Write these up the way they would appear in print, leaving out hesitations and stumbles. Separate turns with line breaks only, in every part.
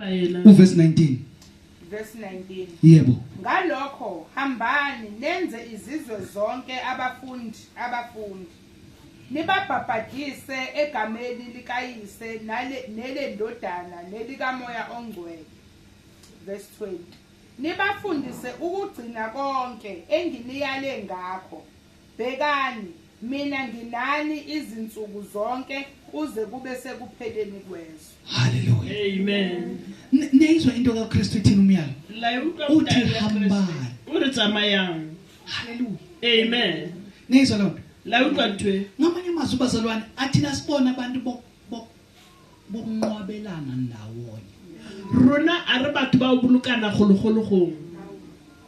Yena.
Uverse 19.
Verse 19.
Yebo.
Ngalokho hambani nenze izizwe zonke abafundi abafundi. Nibabhabhadise egameni likaYise nale nelendodana nelikaMoya oNgcwele. Verse 20. Nibafundise ukugcina konke enginiyale ngakho. Bhekani, mina nginani izinsuku zonke kuze kube sekupheleni kwezwe.
Haleluya.
Amen.
Niyizwa into kaKristu ithini umyalo?
La e utlwa
Uthi
taelo ya Kreste.
hambani.
O re tsamayang.
Haleluya.
Amen.
Niyizwa lonto?
La e utlwa ntho e?
Ngamanye amazwi bazalwane athina sibona abantu bokunqwabelana ndawonye.
Rona a re batho ba o bolokana gologolo gongwe.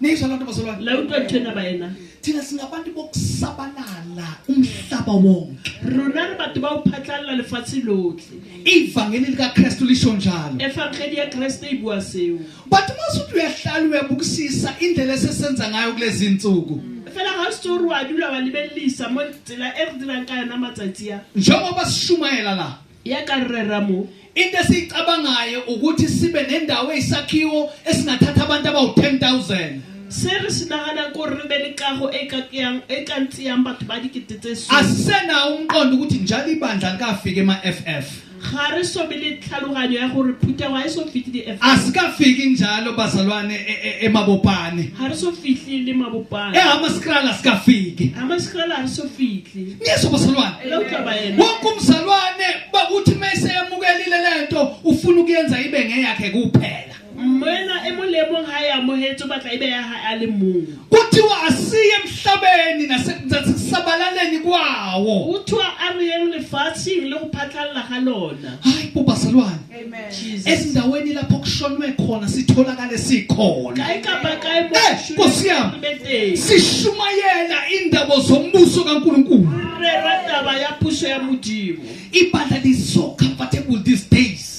Niyizwa lonto bazalwane?
La utlwa ntho ena baena?
Thina singabantu bokusabalala umhlaba wonke.
Rona re batho ba o phatlalla lefatshe lotlhe.
Ivangeli likaKristu lisho njalo.
Efangedi ya Kreste e bua seo.
But masuthi uyahlala uyabukisisa indlela esesenza ngayo kulezi insuku.
Fela ga o setse o re wa dula wa lebellisa mo tsela e re dirang ka yona matsatsi a.
Njengoba sishumayela la,
Ya ka re rera mo.
into esiyicabangayo ukuthi sibe nendawo eyisakhiwo esingathatha abantu abawu-10,000.
Se re se naganang ke gore re be le kago e ka keyang e ka ntseyang batho ba dikete tse some.
Asisenawo umqondo ukuthi njalo ibandla likafika ema-FF.
Ga re so be le tlhaloganyo ya gore phuthego ga e so fitlhe di-F.
Asikafiki njalo bazalwane emabopane.
Ga re so fitlhe le mabopane.
EHamaskral asikafiki.
Hamaskral ha re so fitlhe.
Niyezwa bazalwane?
La utlwa baena?
Wonke umzalwane bakuthi mase emukelile lento ufuna ukuyenza ibe ngeyakhe kuphela.
Moena e mong le e mong ha e amohetse o batla e be ya hae a le mong.
Kuthiwa asiye emhlabeni nasekusabalaleni kwawo.
Ho thwa a re yeng lefatsheng le go phatlalla ga lona.
Hayi bo bazalwane.
Amen.
Jesus.
Ezindaweni lapho kushonwe khona sitholakale sikhona.
Kae kapa kae mo
Eh, Nkosi yami.
re be teng.
Sishumayela indaba zombuso kaNkuluNkulu.
Re rata taba ya puso ya Modimo.
Ibandla is so comfortable these days.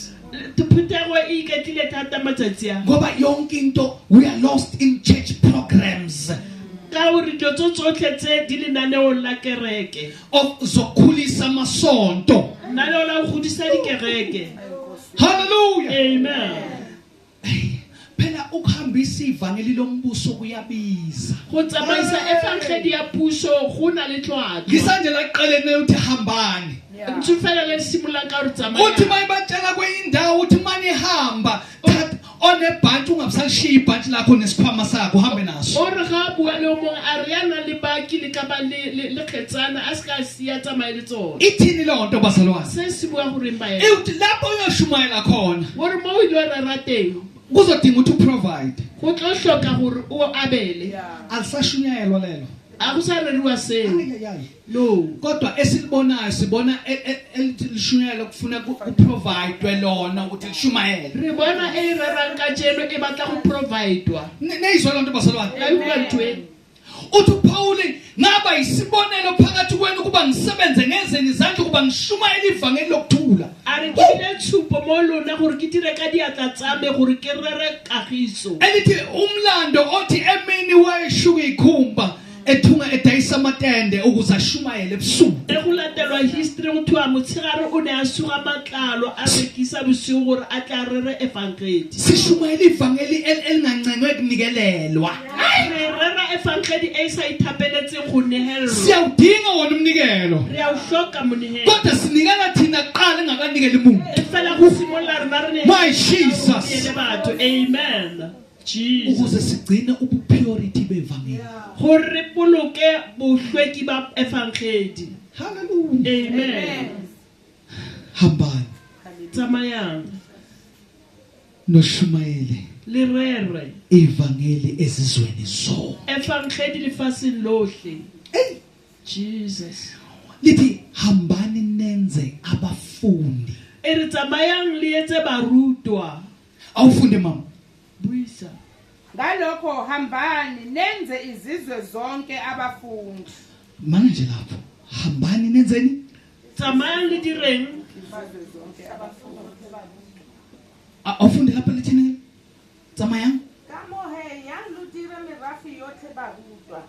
Phuthego e iketlile thata matsatsi a.
Ngoba yonke into we are lost in church programs
Ka hore dilo tso tsotlhe tse di lenaneong la kereke.
of zokukhulisa amasonto.
Lenaneo la ho godisa dikereke.
Hallelujah.
Amen.
Phela ukuhambisa ivangeli lombuso kuyabiza.
Go tsamaisa efangedi ya puso go na le tlhwatlhwa.
Ngisanje laqalene uthi hambani.
Ntse fela le simolola ka hore tsamaya.
Uthi mayibatshela kwenye indawo uthi manihamba thatha onebhantshi ungabusalishiya ibhantshi lakho nesikhwama sakho uhambe naso.
O re ga a bua le o mongwe a re ya nang le baki le ka ba le kgetsana a se ka siya tsamaye le tsona.
Ithini leyo nto bazalwane?
Se se bua goreng baena?
Ithi lapho uyoshumayela khona
Gore mo o ile rera teng
kuzodinga ukuthi uprovide.
go tlo hloka gore o abele.
Alisashunyayelwa lelo.
A go sa reriwa seo.
Ay, ay, ay.
No.
Kodwa esilibonayo sibona elithi lishunyayelwa kufuna kuprovide lona ukuthi lishumayele.
Re bona e rerang kajeno e batla go providwa.
Neyizwa loo nto bazalwane?
La utlwa ntho e?
Uthi uPaul ngaba isibonelo phakathi kwenu kuba ngisebenze ngezeni izandla kuba ngishumayele ivangeli lokuthula.
A re ke bile tshupo mo lona gore ke dire ka diatla tsa me gore ke rere kagiso.
Elithi umlando othi emini wayeshuka ikhumba ethunga edayisa amatende ukuze ashumayele ebusuku.
E go latelwa history go thiwa motshegare o ne a suga matlalo a rekisa bosigo gore a tla rere efangedi.
Sishumayele ivangeli elingancengwe kunikelelwa.
Re rera efangedi e sa ithapeletseng go nehelwa.
Siyawudinga wona umnikelo.
Re a o hloka monehelo.
Kodwa sinikela thina kuqala engakanikeli umuntu.
E fela go simolola rena re ne
My Jesus.
le batho. Amen. Jesus.
Ukuze sigcine ubupurity bevangeli.
Gore re boloke bohlweki ba efangedi.
Hallelujah.
Amen.
Hambani
Tsamayang
noshumayele
le rere
ivangeli ezizweni zonke.
efangedi lefatsheng lohle.
Hey,
Jesus.
lithi hambani nenze abafundi.
E re tsamayang le etse barutwa.
Awufunde mama.
Buisa.
Ngalokho hambani nenze izizwe zonke abafundi.
Mana nje lapho. Hambani nenzeni?
Tsamayang le direng?
Izizwe zonke abafundi.
Awufunde lapha lethini? Tsamayang.
Ka moo he, yang lo dire merafe yotlhe barutwa.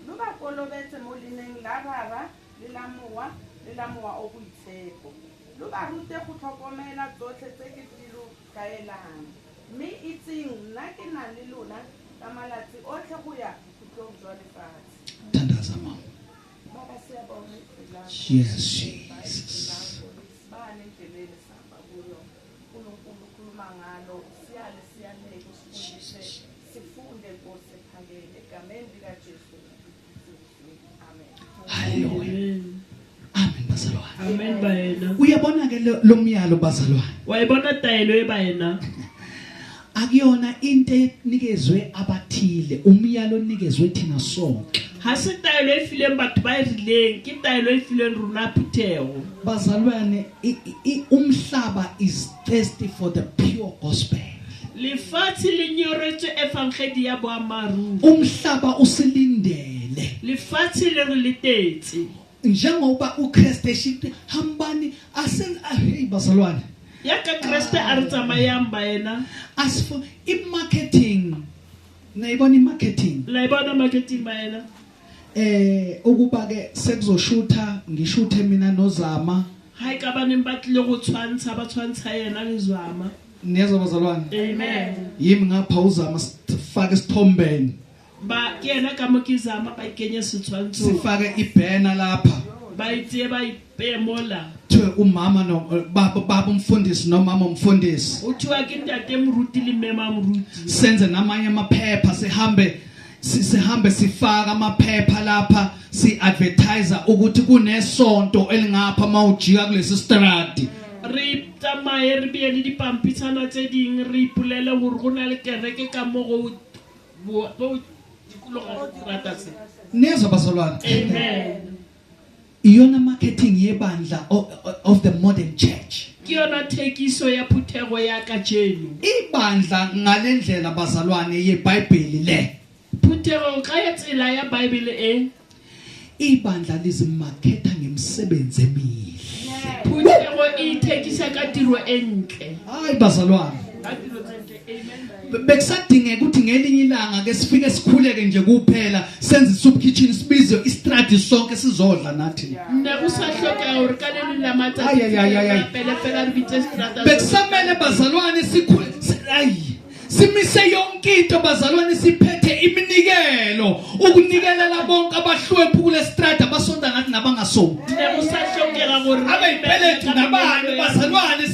Lo ba kolobetse mo leineng la Rara le la Mowa le la Mowa o Boitshepo. Lo ba rute go tlhokomela tsotlhe tse ke di lo kaelang. Mme itseng nna ke na le lona ka malatsi otlhe go ya bokhutlong jwa lefatshe.
Thandaza mama.
Baba, siyabonga izwi lakho.
Yes, Jesus.
Sibane endleleni esihamba kuyo. uNkulunkulu ukhuluma ngalo, siyale siyaleke usifundise, sifunde Nkosi ephakeme egameni likaJesu. Amen.
Hallelujah. Amen bazalwane.
Amen baena.
Uyabona ke lo myalo bazalwane.
Wa e bona taelo e baena.
Akuyona into enikezwe abathile, umyalo onikezwe thina sonke.
Ha se taelo e fileng batho ba e rileng, ke taelo e fileng rona phuthego.
Bazalwane, umhlaba is thirsty for the pure gospel.
Lefatshe le nyoretswe evangedi ya boammaaruri.
Umhlaba usilindele.
Lefatshe le re letetse.
Njengoba uKristu eshithi hambani asen hey bazalwane.
Ya ka Kreste a re tsamayang baena.
As for i-marketing, nayibona i-marketing.
La e bona marketing baena.
Ukuba ke sekuzoshutha ngishuthe mina noZama.
Ha e ka ba neng ba tlile go tshwantsha ba tshwantsha yena le Zama.
Niyezwa bazalwane?
Amen.
Yimi ngapha uZama sifake isithombeni.
Ba ke yena ka mo ke Zama ba ikenye setshwantshong.
Sifake ibhena lapha.
Ba itse ba ipe mola.
Kuthiwe umama no baba umfundisi nomama umfundisi.
Uthiwa ke ntate moruti le mme moruti.
Senze namanye amaphepha sihambe sihambe sifaka amaphepha lapha si advertise ukuthi kunesonto elingapha mawujika kulesi stradi.
Re tsamaye re beye le dipampitshana tse ding re ipolele hore go na le kereke ka mo go bo dikologa seterata se.
Niyezwa bazalwane?
Amen.
Iyona marketing yebandla of the modern church.
Ke yona thekiso ya phuthego ya kajeno.
Ibandla ngalendlela bazalwane yeBhayibheli le.
Phuthego ka ya tsela ya Bibele e.
Ibandla lizimaketha ngemisebenzi emihle.
Phuthego e ithekisa ka tiro e ntle.
Hayi bazalwane.
Ka tiro tse ntle. Amen.
Bekusadingeka ukuthi ngelinye ilanga ke sifike sikhuleke nje kuphela senze soup kitchen sibize istradi sonke sizodla nathi.
Nne go sa hlokeha hore ka le leng la matsatsi
Ay, ay, ay, ay, ay.
pele fela re bitse seterata.
Bekusamele bazalwane sikhule ayi simise yonke into bazalwane siphethe iminikelo ukunikelela bonke abahlwempu kule strada abasonta ngathi nabangasonti.
Nne go sa hlokeha hore
Abeyipelethu nabani bazalwane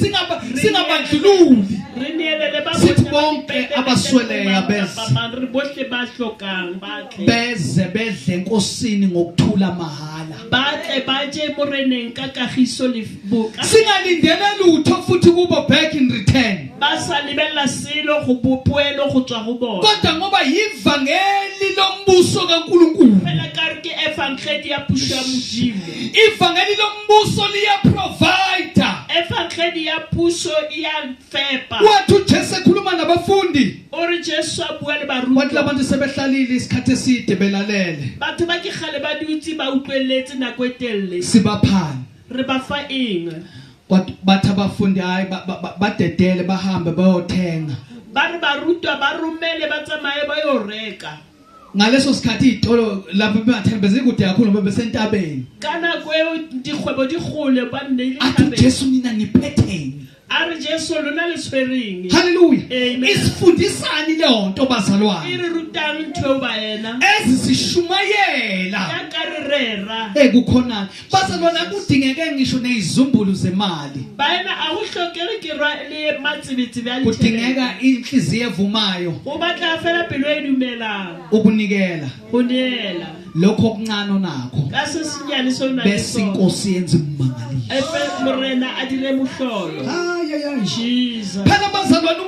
singabandlululi.
Re neelele ba
Sithi
bohle ba
bonke
dipetele
abasweleyo
tse
beze.
ba mang, re bohle ba hlokang ba tle.
Beze bedle enkosini ngokuthula mahala.
Ba tle ba je moreneng ka kagiso le boka.
Singalindele lutho futhi kubo back in return.
Ba sa lebella selo go poelo go tswa go bona.
Kodwa ngoba yivangeli lombuso kaNkulunkulu.
Fela ka re ke evangeli ya puso ya Modimo.
Ivangeli lombuso liya provide.
Evangeli ya puso e ya fepa.
Wathi uJesu ekhuluma nabafundi.
O re Jesu a bua le
Wathi
barutwa.
labantu sebehlalile isikhathi eside belalele.
Batho ba ke kgale ba dutse ba utlwelletse nako e telele.
Sibaphani.
Re ba fa eng?
Kwathi bathi abafundi hayi badedele bahambe bayothenga.
Ba re barutwa ba romele ba tsamaye ba yo reka.
Ngaleso sikhathi izitolo lapho bengathengi bezikude kakhulu ngoba besentabeni.
Ka nako eo dikgwebo di gole ba nne le
Athi
thabeng.
uJesu nina niphetheni.
A re Jesu lona le tshwereng.
Hallelujah.
Amen.
Isifundisani leyo nto bazalwane?
E re rutang ntho eo ba ena.
Ezisishumayela.
Ya ka re rera.
Kukhona bazalwane akudingeke ngisho nezizumbulu zemali.
Baena a ho hlokege ke rwa le matsebetsebe a ditjhelete.
Kudingeka inhliziyo evumayo.
O batla fela pelo e dumelang.
Ukunikela.
Ho neela.
Lokho okuncane onakho.
Ka se senyane seo o nang le
Bese
sona.
inkosi yenza ummangaliso.
Efe morena a dire mohlolo.
Ay, ay, ay.
Jesus.
Phela bazalwane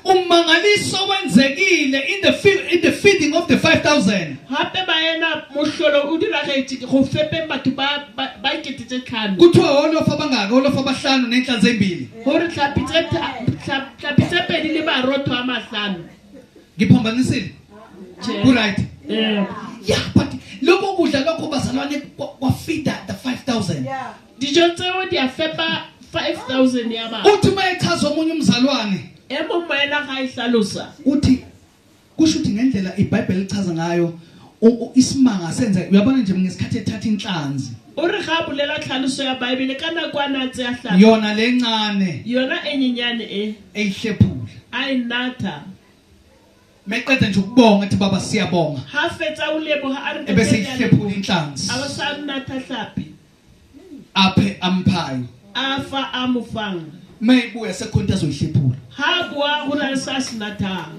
ummangaliso wenzekile in the feeding of the 5000.
Hape baena mohlolo o diragetse go fepeng batho ba ikete tse tlhano.
Kuthiwa olofa abangaka, olofa abahlanu nenhlanzi ezimbili.
Hore tlhapi tse tlhapi tse pedi le marotho a mahlano.
Ngiphambanisile?
Tjhe.
Ku right. Yeah, but lokho kudla lokho bazalwane kwafeeda the 5000.
Yeah.
Dijo tseo di a fepa 5000 ya batho.
Uthi uma echaza omunye umzalwane,
E mong moena ga e hlalosa.
Uthi kusho ukuthi ngendlela iBhayibheli lichaza ngayo Isimanga senza uyabona nje ngesikhathi ethatha inhlanzi.
O re ga a bolela tlhaloso ya Baebele ka nako a ne a tseya hlapi.
Yona lencane.
Yona e nyenyane e.
Eyihlephula.
A e natha.
Meqeda nje ukubonga ethi baba siyabonga.
Ha fetsa o leboga a re
Ebese ihlephula inhlanzi.
A ba sa natha hlapi.
Aphe amphayo.
A fa a mo fang.
Mayibuya sekukhona into azoyihlephula.
Ha boa go na le sa se nathang.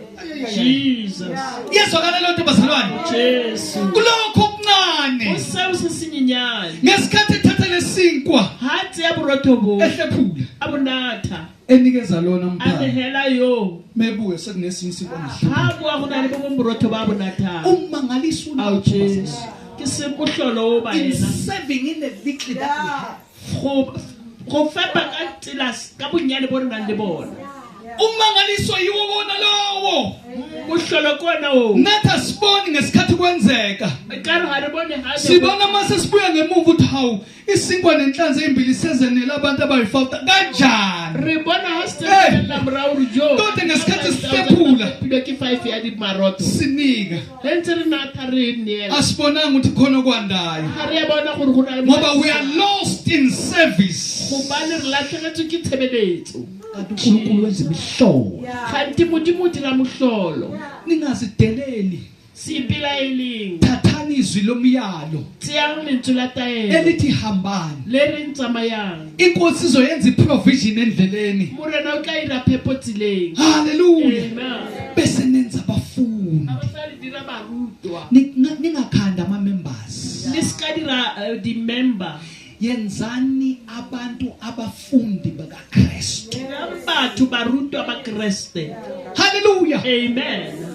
Jesus.
Yezwakala leyo nto bazalwane.
Jesu.
Kulokho okuncane.
Go seo se senyenyane.
Ngesikhathi ethatha lesinkwa.
Ha tseya borotho bo.
Ehlephula.
A bo natha.
Enikeza lona
A
mphayo.
nehela yo.
Mebuye sekunesinye isinkwa ngihlupha.
Ha boa go na le bo bong borotho ba bo nathang.
Ummangaliso
Ao Jesu. Ke se mohlolo o ba
In
ena.
serving in the little that we have.
Go fepa ka tsela ka bonnyane bo re nang le bona.
Ummangaliso yiwo wona lowo.
Mohlolo ke ona oo.
Nathi asiboni ngesikhathi kwenzeka.
Ekare ha re bone ha ne
Sibona mase sibuya ngemuva ukuthi hawu isinkwa nenhlanzi ezimbili sezenele abantu abayi-5 kanjani?
Re bona ha se
Hey!
la morao re jo.
Kodwa ngesikhathi sihlephula.
Pilo ke 5 ya di maroto.
Sinika.
Re ntse re natha re neela.
Asibonanga ukuthi khona okwandayo.
Ha re a bona gore go na le
Ngoba we are lost in service.
Gobane re latlhegetswe ke tshebeletso.
Kanti uNkulunkulu wenza imihlolo.
Kanti Modimo o dira mohlolo.
Ningazideleli.
Se ipelaeleng.
Thathani izwi lomyalo.
Tseyang lentswe la taelo.
Elithi hambani.
Le reng tsamayang.
Inkosi izoyenza iprovision endleleni.
Morena o tla ira phepo tseleng.
Hallelujah.
Amen.
Bese nenza abafundi.
A ba tla le dira barutwa.
Ningakhanda ama members.
Le ska dira di member.
Yenzani abantu abafundi bakaKristu.
Dirang batho barutwa ba Kreste.
Hallelujah.
Amen.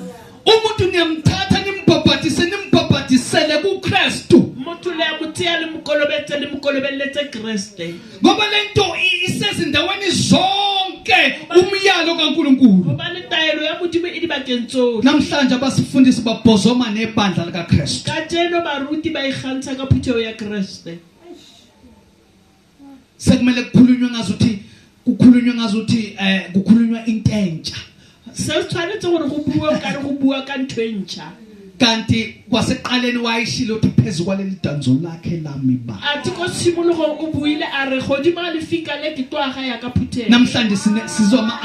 Umuntu niyamthatha nimbhabhatise nimbhabhatisele kuKristu.
Motho le a mo tseya le mo kolobetse le mo kolobeletse Kreste.
Ngoba lento isezindaweni zonke umyalo kaNkuluNkulu.
Gobane taelo ya Modimo e dibakeng tsohle.
Namhlanje abasifundisi babhozoma nebandla likaKristu.
Kajeno baruti ba ikgantsha ka phutheho ya Kreste.
Sekumele kukhulunywe ngazuthi kukhulunywe ngazuthi kukhulunywa into entsha.
Se tshwanetse gore go bua ka re go bua ka ntho e ntšha.
Kanti kwasekuqaleni wayishilo ukuthi phezu kwaleli danzo lakhe lami ba.
Athe ko tshimologong o buile a re godimo ga lefika le ke tlo aga ya ka phuthego.
Namhlanje sizwa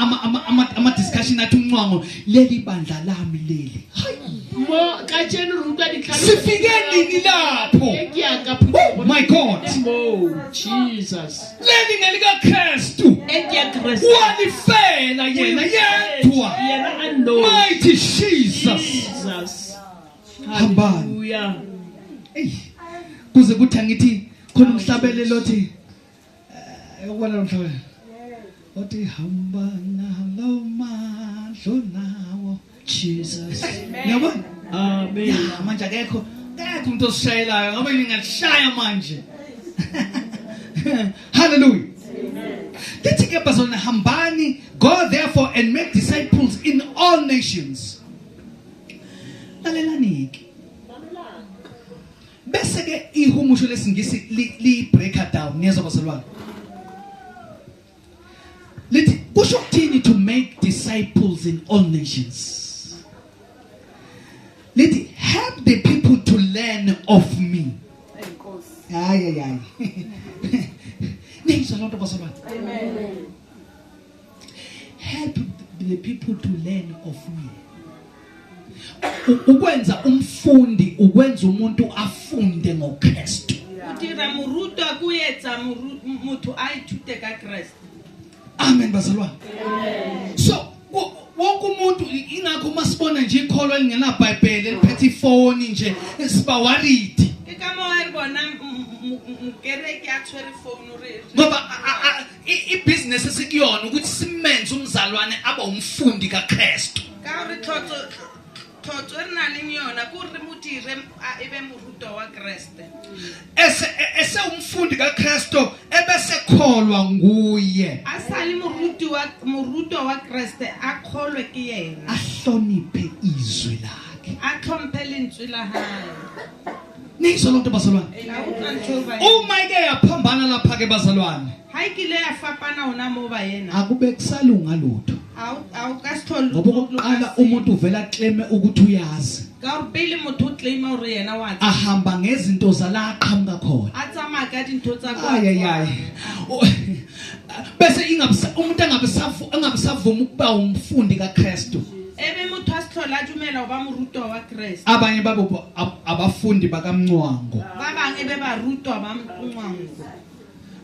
ama discussion athi umncwango leli bandla lami leli. Hayi.
Mo kajeno re utlwa ditlhaloso.
Sifike nini lapho?
E ke ya ka phuthego.
Oh my God.
Mo Jesus.
Leli ngelikaKristu.
E ke ya Kreste.
Walifela yena yedwa.
Yena a nnoši.
Mighty Jesus.
Jesus.
Hambani.
Hallelujah.
Ey. Kuze kuthi angithi khona umhlabelelo othi ukubona lo mhlabelelo. Othi hamba nalo mandlo nawo.
Jesus.
Uyabona?
Amen.
Ya manje akekho umuntu osishayelayo ngoba ngingalishaya manje. Hallelujah. Lithi ke bazalwane hambani, go therefore and make disciples in all nations. Lalelani ke. Bese ke ihumusho lesingisi li breaker down niyezwa bazalwane. Lithi kusho ukuthini to make disciples in all nations. Lithi help the people to learn of me.
Enkosi.
Hayi hayi. Niyizwa lonto bazalwane.
Amen.
Help the people to learn of me. Ukwenza umfundi, ukwenza umuntu afunde ngoKristu.
O dira morutwa ko etsa motho a ithute ka Kreste.
Amen bazalwane. Amen. So wonke umuntu ingakho masibona nje ikholwa elingenaBhayibheli eliphethe ifoni nje siba worried.
Ke ka moo re bona mokereki a tshwere phone re
Ngoba ibusiness esikuyona ukuthi simenze umzalwane abe umfundi kaKristu.
Ka hore tlhotso e re nang le yona ke hore re mo dire a ebe morutwa wa Kreste.
Ese umfundi kaKristu ebese kholwa nguye.
A sa le morutwa wa Kreste a kgolwe ke yena.
Ahloniphe izwi lakhe.
A tlhomphe lentswe la hae.
Niyizwa lonto bazalwane.
La utlwa ntho eo ba e-
Uma ike yaphambana lapha ke bazalwane.
Ha e kile ya fapana hona moo ba ena.
Akube kusalunga lutho.
Ha o ka se tlhole
Ngoba okokuqala umuntu uvela claim ukuthi uyazi.
Ka gore pele motho o claima gore yena wa tseba.
Ahamba ngezinto zala aqhamuka khona.
A tsamaya ka dintho tsa kwa
Ay ay ay. Bese ingabisa umuntu angabisavu angabisavuma ukuba umfundi kaKristu.
Ebe motho a se tlhola a dumela go ba morutwa wa Kreste.
Abanye babo abafundi bakaMncwango.
Ba bangwe e be barutwa ba Mncwango.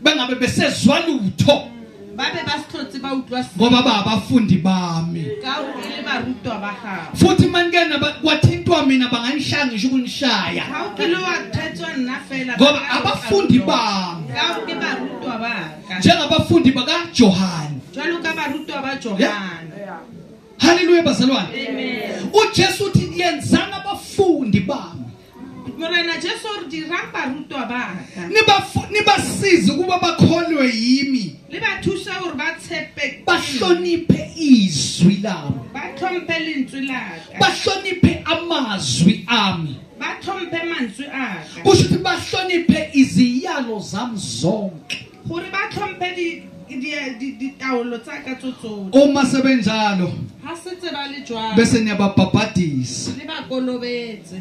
Bengabe besezwa lutho.
Ba be ba se tlhotse ba utlwa se.
Ngoba ba abafundi bami.
Ka gore e le barutwa ba gago.
Futhi mangena kwathintwa mina banganishaya ngisho ukunishaya.
Ga o kile wa thetswa nna fela.
Ngoba abafundi bami.
Ka gore ke barutwa ba ka.
Njengabafundi bakaJohane.
Jwalo ka barutwa ba Johane.
Haleluya bazalwane.
Amen.
uJesu uthi yenzani abafundi bami.
Morena Jesu o re dirang barutwa ba ka.
Nibasize ukuba bakholwe yimi.
Le ba thusa hore ba tshepe.
Bahloniphe izwi lami.
Ba tlhomphe lentswe la ka.
Bahloniphe amazwi ami.
Ba tlhomphe mantswe a ka.
Kusho ukuthi bahloniphe iziyalo zami zonke.
Gore ba tlhomphe ditaolo tsa ka tso tsotlhe.
Uma sebenjalo
Ha setse ba le jwalo.
Bese niyababhabhadisa.
Le ba kolobetse.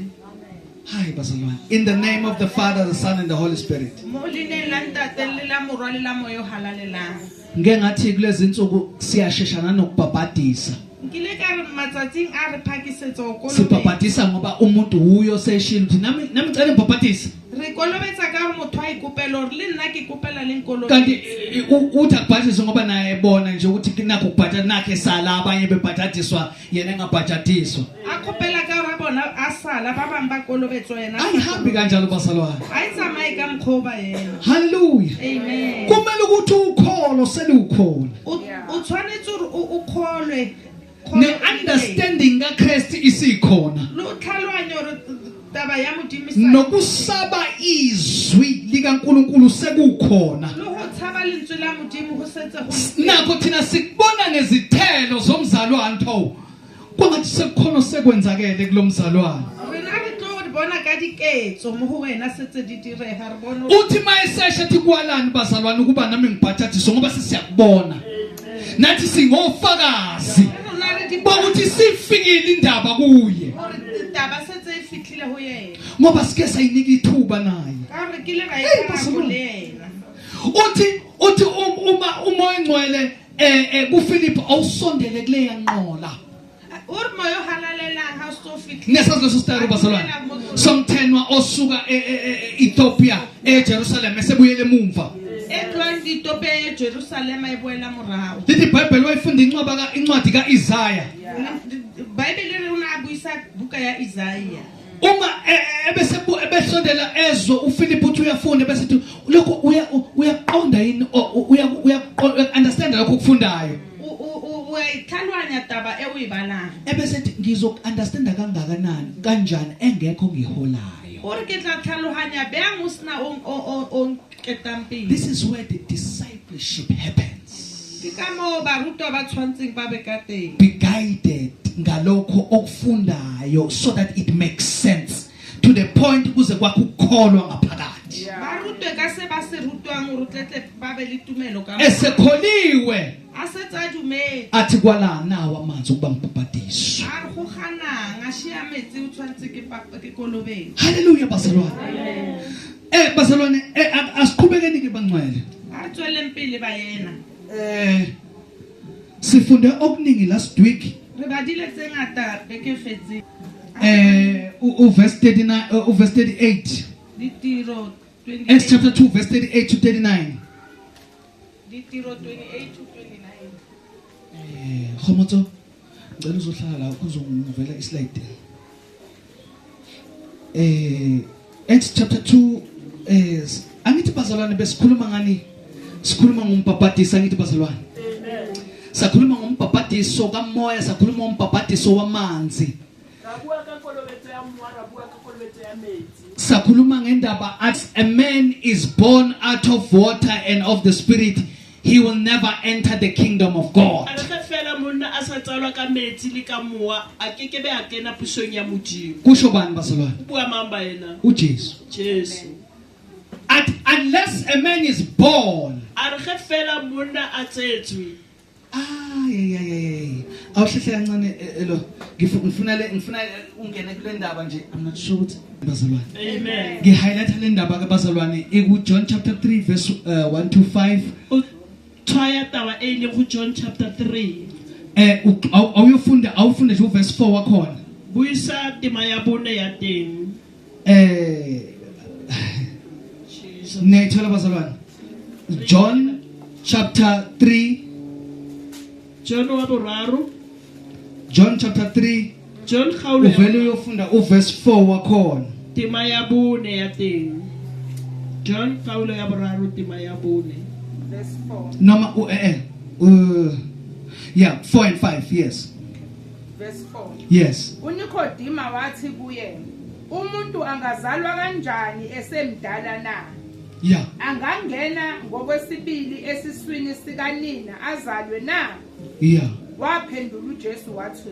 Hi bazalwane. In the name of the Father, the Son and the Holy Spirit.
Mo leineng la Ntate le la Morwa le la Moya o Halalelang.
Ngeke ngathi kulezi insuku siyasheshana nokubhabhadisa.
Nkile ka re matsatsing a re phakisetsa ho kolobetsa.
Sibhabhadisa ngoba umuntu uyo seshilo ukuthi nami nami ngicela ngibhabhadise.
Re kolobetsa ka hore motho a ikopela hore le nna ke kopela le nkolobetsa.
Kanti uthi akubhadiswe ngoba naye ebona nje ukuthi nakho ukubhadala nakhe sala abanye bebhadadiswa yena engabhadadiswa.
A kopela ka hore a bona a sala ba bang ba kolobetswa yena.
Ayihambi kanjalo bazalwane.
A e tsamaye ka mokgwa o ba yena.
Hallelujah.
Amen.
Kumele ukuthi ukholo selukhona.
O tshwanetse hore o kholwe.
Ne understanding kaKristu isikhona.
Le o tlhaloganye hore taba ya Modimo e sa
Nokusaba izwi likaNkuluNkulu sekukhona.
Le ho tshaba lentswe la Modimo ho setse ho le
Nakho thina sikubona ngezithelo zomzalwane tho. Kwangathi sekukhona sekwenzakele kulomzalwane.
Rena re tlo di bona ka diketso mo ho wena setse di direga re bone.
Uthi mayesesha ethi kwalani bazalwane ukuba nami ngibhajadiswe ngoba sesiyakubona. Nathi singofakazi. Bokuthi sifikile indaba kuye.
Hore taba setse e fihlile ho yena.
Ngoba sike sayinika ithuba naye.
Ka re kile ra
Hey,
e
bazalwane.
le yena.
Uthi uthi uma uMoya oNgcwele kuPhilip awusondele kuleya nqola.
O re Moya o Halalelang ha o so fihlile.
Nesazi leso story bazalwane. Somthenwa osuka e-Ethiopia eJerusalem esebuyele emumva.
E tlohang Ethiopia e Jerusalem e boela morao.
Lithi iBhayibheli wayifunda incwadi kaIsaya.
Bhayibheli re o ne a buisa buka ya Isaiah.
Uma ebesondela ezwe uPhilip uthi uyafunda bese ethi lokho uyaqonda yini uya understand lokho okufundayo.
Uyayitlhaloganya taba e o e balang.
Ebese ethi ngizoku-understanda kangakanani kanjani engekho ngiholayo.
O re ke tla tlhaloganya bjang o sena o nketang pele.
This is where the discipleship happens.
Ke ka moo barutwa ba tshwantseng ba be ka teng.
Be guided ngalokho okufundayo so that it makes sense to the point kuze kwakho ukukholwa ngaphakathi.
Ba rutwe ka se ba se rutwang hore tletle ba be le tumelo ka
Esekholiwe
A setse a dumetse.
athi kwala nawo amanzi ukuba ngibhabhadiswe.
A re go ganang a shia metsi o tshwanetse ke kolobetse.
Hallelujah bazalwane. Bazalwane asiqhubekeni ke bangcwele.
A re tsweleng pele ba yena.
Sifunde okuningi last week.
Re badile tse ngata beke fetseng.
Uverse 39, uverse 38.
Ditiro
Acts chapter 2 verse 38 to 39.
Ditiro 28 to 29.
Khomotso, ngicela uzohlala la uzongivela islide. Acts chapter 2 angithi bazalwane besikhuluma ngani? Sikhuluma ngombhabhadiso angithi bazalwane.
Amen.
Sakhuluma ngombhabhadiso kamoya, sakhuluma ngombhabhadiso wamanzi.
Ra bua ka kolobetso ya moya, ra bua ka kolobetso ya metsi.
Sakhuluma ngendaba as a man is born out of water and of the spirit, he will never enter the kingdom of God.
A re ge fela monna a sa tsalwa ka metsi le ka mowa, a ke ke be a kena pusong ya Modimo.
Kusho bani bazalwane?
O bua mang ba yena?
uJesu.
Jesu.
At unless a man is born.
A re ge fela monna a tsetswe.
Ay, ay, ay, ay, ay. Awuhlehle kancane eh, elo ngifuna le ngifuna eh, ungene kule ndaba nje I'm not sure ukuthi bazalwane.
Amen.
Ngihighlight le ndaba ke bazalwane iku John chapter 3 verse 1 to 5.
O tshwaya taba e leng go John chapter 3.
Eh awuyofunda awufunde nje uverse 4 wakhona.
Buisa tema ya bone ya teng.
Eh Niyayithola bazalwane. John chapter 3
John wa boraro.
John chapter 3
John kgaolo
uvele uyofunda uverse 4 wakhona.
Tema ya bone ya teng. John kgaolo ya boraro tema ya bone.
Verse 4.
Noma u eh eh yeah 4 and 5 yes.
Verse 4.
Yes.
UNikodima wathi kuye, umuntu angazalwa kanjani esemdala na?
Yeah.
Angangena ngokwesibili esiswini sikanina azalwe na?
Yeah.
Waphendula uJesu wathi,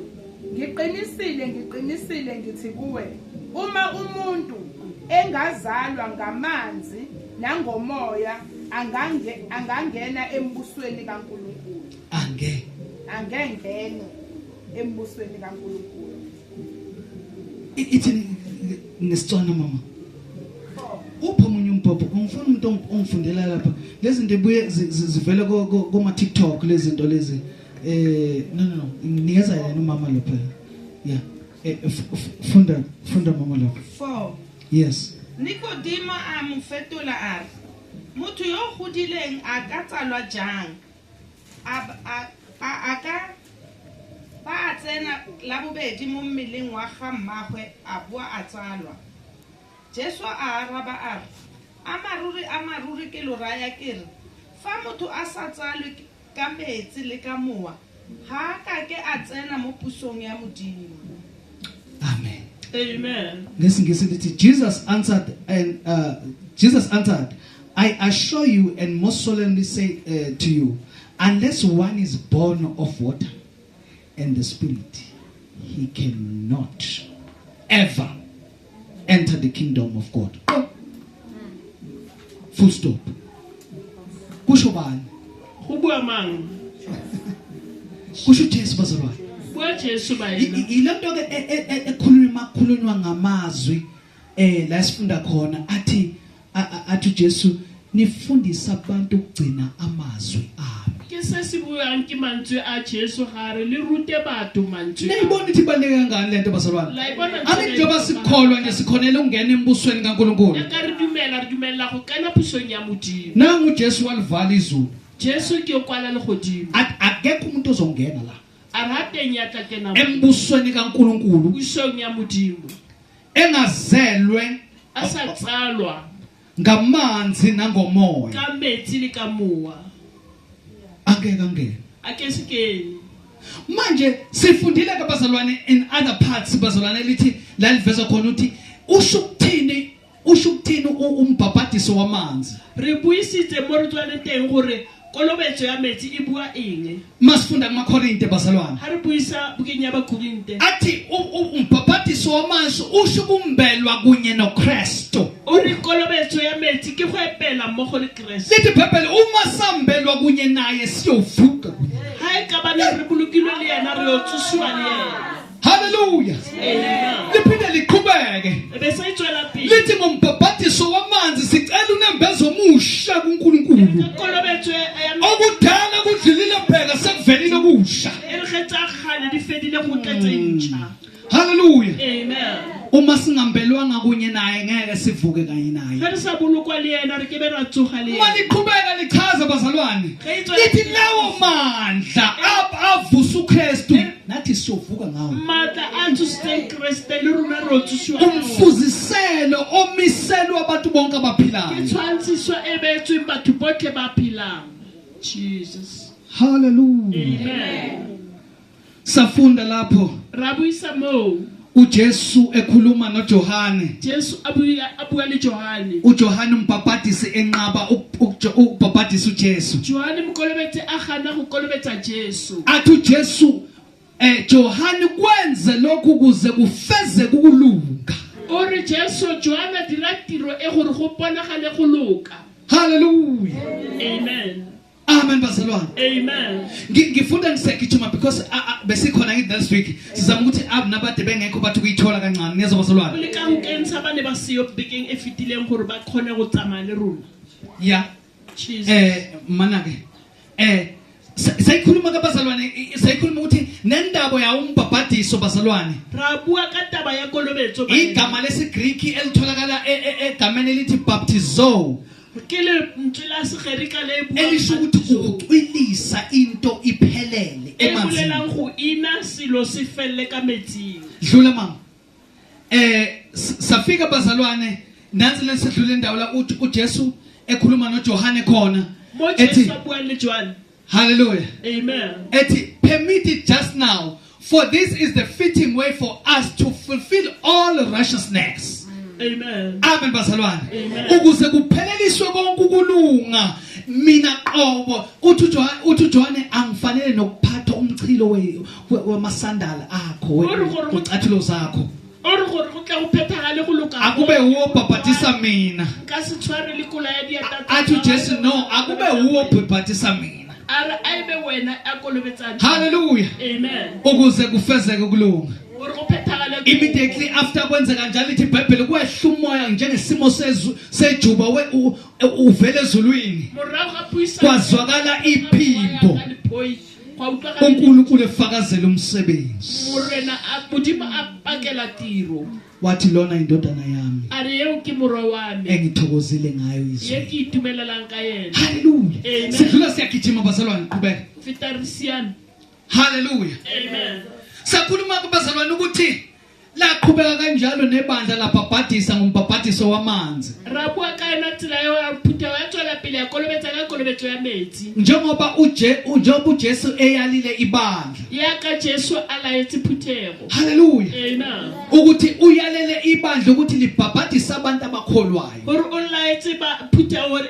ngiqinisile ngiqinisile ngithi kuwe, uma umuntu engazalwa ngamanzi nangomoya angangena embusweni kaNkulunkulu. Angengene embusweni kaNkulunkulu.
Ithi ngesitswana mama. Uphi omunye umbhobho ungifuna umuntu ongifundela lapha lezi zinto ibuye zivele koma TikTok lezi zinto lezi no no no nginikeza yena umama lapha yeah funda funda mama lapha
4
yes
Nikodimo a mo fetola a re motho yo godileng a ka tsalwa jang a ka ba a tsena la bobedi mo mmeleng wa ga mmagwe a boa a tsalwa. Jesu a araba a re amaruri ke lo raya ke re fa motho a sa tsalwe ka metsi le ka mowa ga a ka ke a tsena mo pusong ya Modimo.
Amen.
Amen.
Ngesingisi lithi Jesus answered and Jesus answered, I assure you and most solemnly say to you, unless one is born of water and the Spirit, he cannot ever enter the kingdom of God. Full stop. Kusho bani?
Go bua mang?
Kusho Jesu bazalwane.
Bua Jesu baena.
Ilento ke ekhulunywa makhulunywa ngamazwi la sifunda khona athi athi Jesu nifundisa abantu ukugcina amazwi ami.
Ke se se buang ke mantswe a Jesu gare le rute batho mantswe.
Niyibona ukuthi ibaluleke kangani lento bazalwane.
La ibona
Angithi njengoba sikholwa nje sikhonela ukungena embusweni kaNkulunkulu.
Ya ka re dumela re dumela go kena pusong ya Modimo.
Nangu uJesu walivala izulu.
Jesu ke o kwala legodimo.
Akekho umuntu ozongena la.
A ra teng ya tla kena
embusweni kaNkulunkulu.
Pusong ya Modimo.
Engazelwe
a sa tsalwa
ngamanzi nangomoya.
Ka metsi le ka mowa.
Angeke angene.
Ake sikeni.
Manje sifundile ke bazalwane in other parts bazalwane lithi la liveza khona ukuthi usho ukuthini usho ukuthini umbhabhadiso wamanzi.
Re buisitse mo re tswang teng gore kolobetso ya metsi e bua eng.
Masifunda kumaKorinte bazalwane.
Ha re buisa bukeng ya baKorinte.
Athi umbhabhadiso wamanzi usho ukumbelwa kunye noKristu.
O re kolobetso ya metsi ke go epela mmogo le Kriste.
Lithi iBhayibheli uma sambelwa kunye naye siyovuka kunye.
Ha e ka ba ne re bolokilwe le yena re yo tsosiwa le yena.
Hallelujah.
Amen.
Liphinde liqhubeke.
Bese itswela pele.
Lithi ngombhabhadiso wamanzi sicela unembezo omusha kuNkulunkulu.
Kolobetso ya
Okudala kudlulile bheka sekuvelile okusha.
E re tsa kgale di fedile go tletse ntšha.
Hallelujah.
Amen.
Uma singambelwanga kunye naye ngeke sivuke kanye naye.
Ge re sa bolokwa le yena re ke be ra tsoga le
Uma
yena.
liqhubeka lichaza bazalwane.
Ge itswela
Lithi lawo mandla avusa uKristu nathi siyovuka ngawo.
Matla a tsositseng Kriste le rona re tsosiwa ka ona.
Umfuziselo omiselwa abantu bonke abaphilayo.
Ke tshwantshiso e beetsweng batho botlhe ba phelang. Jesus.
Hallelujah.
Amen.
Safunda lapho
Ra buisa moo.
uJesu ekhuluma noJohane.
Jesu a bua le Johane.
uJohane umbhabhadisi enqaba ukubhabhadisa uJesu.
Johane mokolobetsi a gana go kolobetsa Jesu.
Athi uJesu Johane kwenze lokhu ukuze kufezeke ukulunga.
O re Jesu Johane dira tiro e gore go bonagale go loka.
Hallelujah.
Amen.
Amen. Amen bazalwane.
Amen.
Ngifunda ngisegijima because besikhona ngithi next week sizama ukuthi nabade bengekho bathi kuyithola kancane niyezwa bazalwane.
Le ka ho kentsha ba ne ba siyo bekeng e fetileng gore ba kgone go tsamaya le rona.
Yeah.
Jesus.
Mana ke sayikhuluma kabazalwane, sayikhuluma ukuthi nendaba yawo umbhabhadiso bazalwane.
Ra bua ka taba ya kolobetso.
Igama lesiGriki elitholakala egameni elithi baptizo.
Ke lentswe la Segerika le buang
elisho ukuthi ukucwilisa into iphelele
e
emanzini.
bolelang go ina selo se felle ka metsing.
Dlula mama. Safika bazalwane nansi lesidlule indawo la uJesu ekhuluma noJohane khona.
Mo Jesu a buang le Johane.
Hallelujah.
Amen.
Ethi permit it just now, for this is the fitting way for us to fulfill all righteousness.
Amen.
Amen bazalwane.
Amen.
Ukuze kupheleliswe konke ukulunga, mina qobo uthi uJohane angifanele nokuphatha umchilo wemasandala akho, ucathulo zakho.
O re gore go tla go phethagale go loka.
Akube uwo bhabhatisa mina.
Nka se tshware le kola ya diatla tsa
Athi
gago.
Jesu no, akube uwo bhabhatisa mina.
A re a ebe wena a kolobetsang.
Hallelujah.
Amen.
Ukuze kufezeke ukulunga.
Gore go phethagale
Immediately after kwenzeka njalo ithi iBhayibheli kwehla umoya njengesimo sejuba uvele ezulwini.
Morago ga puisano,
Kwazwakala iphimbo. uNkulunkulu efakazela umsebenzi.
Morena a Modimo a pakela tiro.
Wathi lona indodana yami.
A re eo ke morwa wa me.
Engithokozile ngayo izwi.
Ye ke itumelelang ka yena.
Hallelujah.
Amen.
Sidlula siyagijima bazalwane, qhubeka.
Feta re siana.
Hallelujah.
Amen.
Sakhuluma kubazalwane ukuthi laqhubeka kanjalo nebandla labhabhadisa ngombhabhadiso wamanzi.
Ra bua ka yona tsela eo ya phuthego ya tswela pele ya kolobetsa ka kolobetso ya metsi.
Njengoba uJesu eyalile ibandla.
Ya ka Jesu a laetse phuthego.
Hallelujah.
Amen.
Ukuthi uyalele ibandla ukuthi libhabhadise abantu abakholwayo.
Gore o laetse ba phuthego gore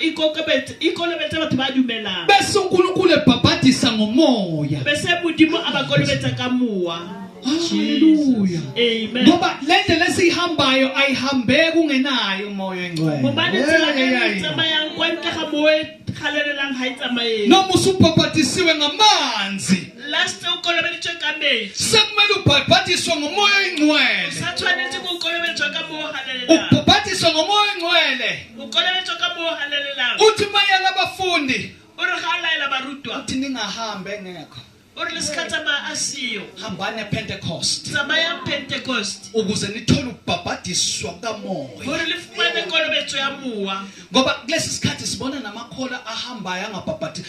ikolobetse batho ba dumelang.
Bese uNkulunkulu ebhabhadisa ngomoya.
Bese Modimo a ba kolobetsa ka mowa.
Hallelujah.
Amen.
Ngoba le ndlela esihambayo ayihambeki ungenayo umoya engcwele.
Hobane tsela e re tsamayang kwa ntle ga moya e galelelang ha e tsamaye.
Noma usubhabhadisiwe ngamanzi.
Last o kolobeditswe ka metsi.
Sekumele ubhabhadiswe ngomoya oyingcwele.
Sa tshwanetse go kolobetswa ka moya o galelelang.
Ubhabhadiswe ngomoya oyingcwele.
O kolobetswa ka moya o galelelang.
Uthi mayela abafundi.
O re ga laela barutwa.
Uthi ningahambe engekho.
O re le se ka tsamaya a siyo.
Hambani ePentecost.
Tsamayang Pentecost.
Ukuze nithole ukubhabhadiswa kamoya.
Hore le fumane kolobetso ya mowa.
Ngoba kulesi sikhathi sibona namakholwa ahambayo angabhabhadiswa.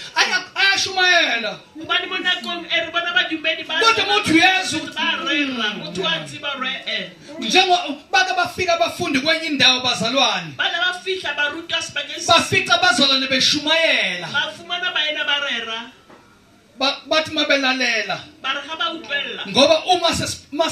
Ayashumayela.
Hobane mo nakong e re bona badumedi ba
Kodwa motho uyezwa ukuthi
ba rera, motho wa tseba hore, eh.
Njengo bake bafika abafundi kwenye indawo bazalwane.
Ba ne ba fihla ba rutwa sebakeng se
Bafica abazalwane beshumayela.
Ba fumana baena ba rera.
Bathi mabelalela.
Ba re ga ba utlwella.
Ngoba uma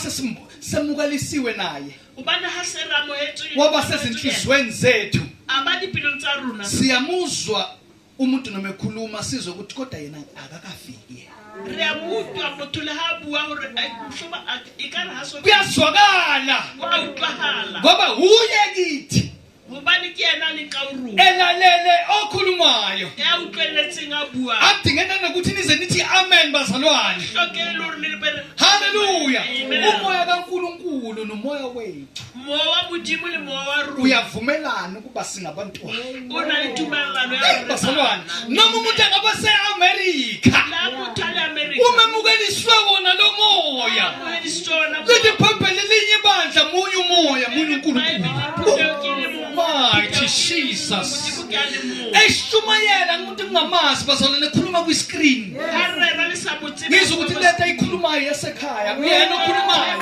semukelisiwe naye.
Hobane ha se re amohetswe
Waba sezinhlizweni zethu.
A ba dipelong tsa rona.
Siyamuzwa umuntu noma ekhuluma sizwe ukuthi kodwa yena akakafiki yena.
Re a mo utlwa motho le ha a bua hore, mohlomong a, e ka re ha so
Kuyazwakala.
Ho a utlwahala.
Ngoba uye kithi.
Hobane ke yena le ka o rona.
Elalele okhulumayo.
Ya utlwelletseng a buang.
Akudingeka nokuthi nize nithi amen bazalwane.
Hloke le hore le le pele.
Hallelujah.
Amen.
Umoya kaNkulunkulu nomoya wethu.
Moya wa Modimo le moya wa rona.
Uyavumelana ukuba singabantwana.
O na le tumellano ya
Hey,
rona.
bazalwane, noma umuntu angaba se-America.
La motho a le America.
Uma emukeliswe wona lo moya.
Amogeliswe wona moya.
Lithi iBhayibheli linye ibandla, munye umoya, munye uNkulunkulu.
Bible ke le mong.
Mighty Jesus.
Modimo ke a le mong.
Eshumayela umuntu kungamazi bazalwane, ekhuluma kwi-screen.
Ha re rera le sa mo tsebe.
Ngizwe ukuthi lento ayikhulumayo yasekhaya, uyena okhulumayo.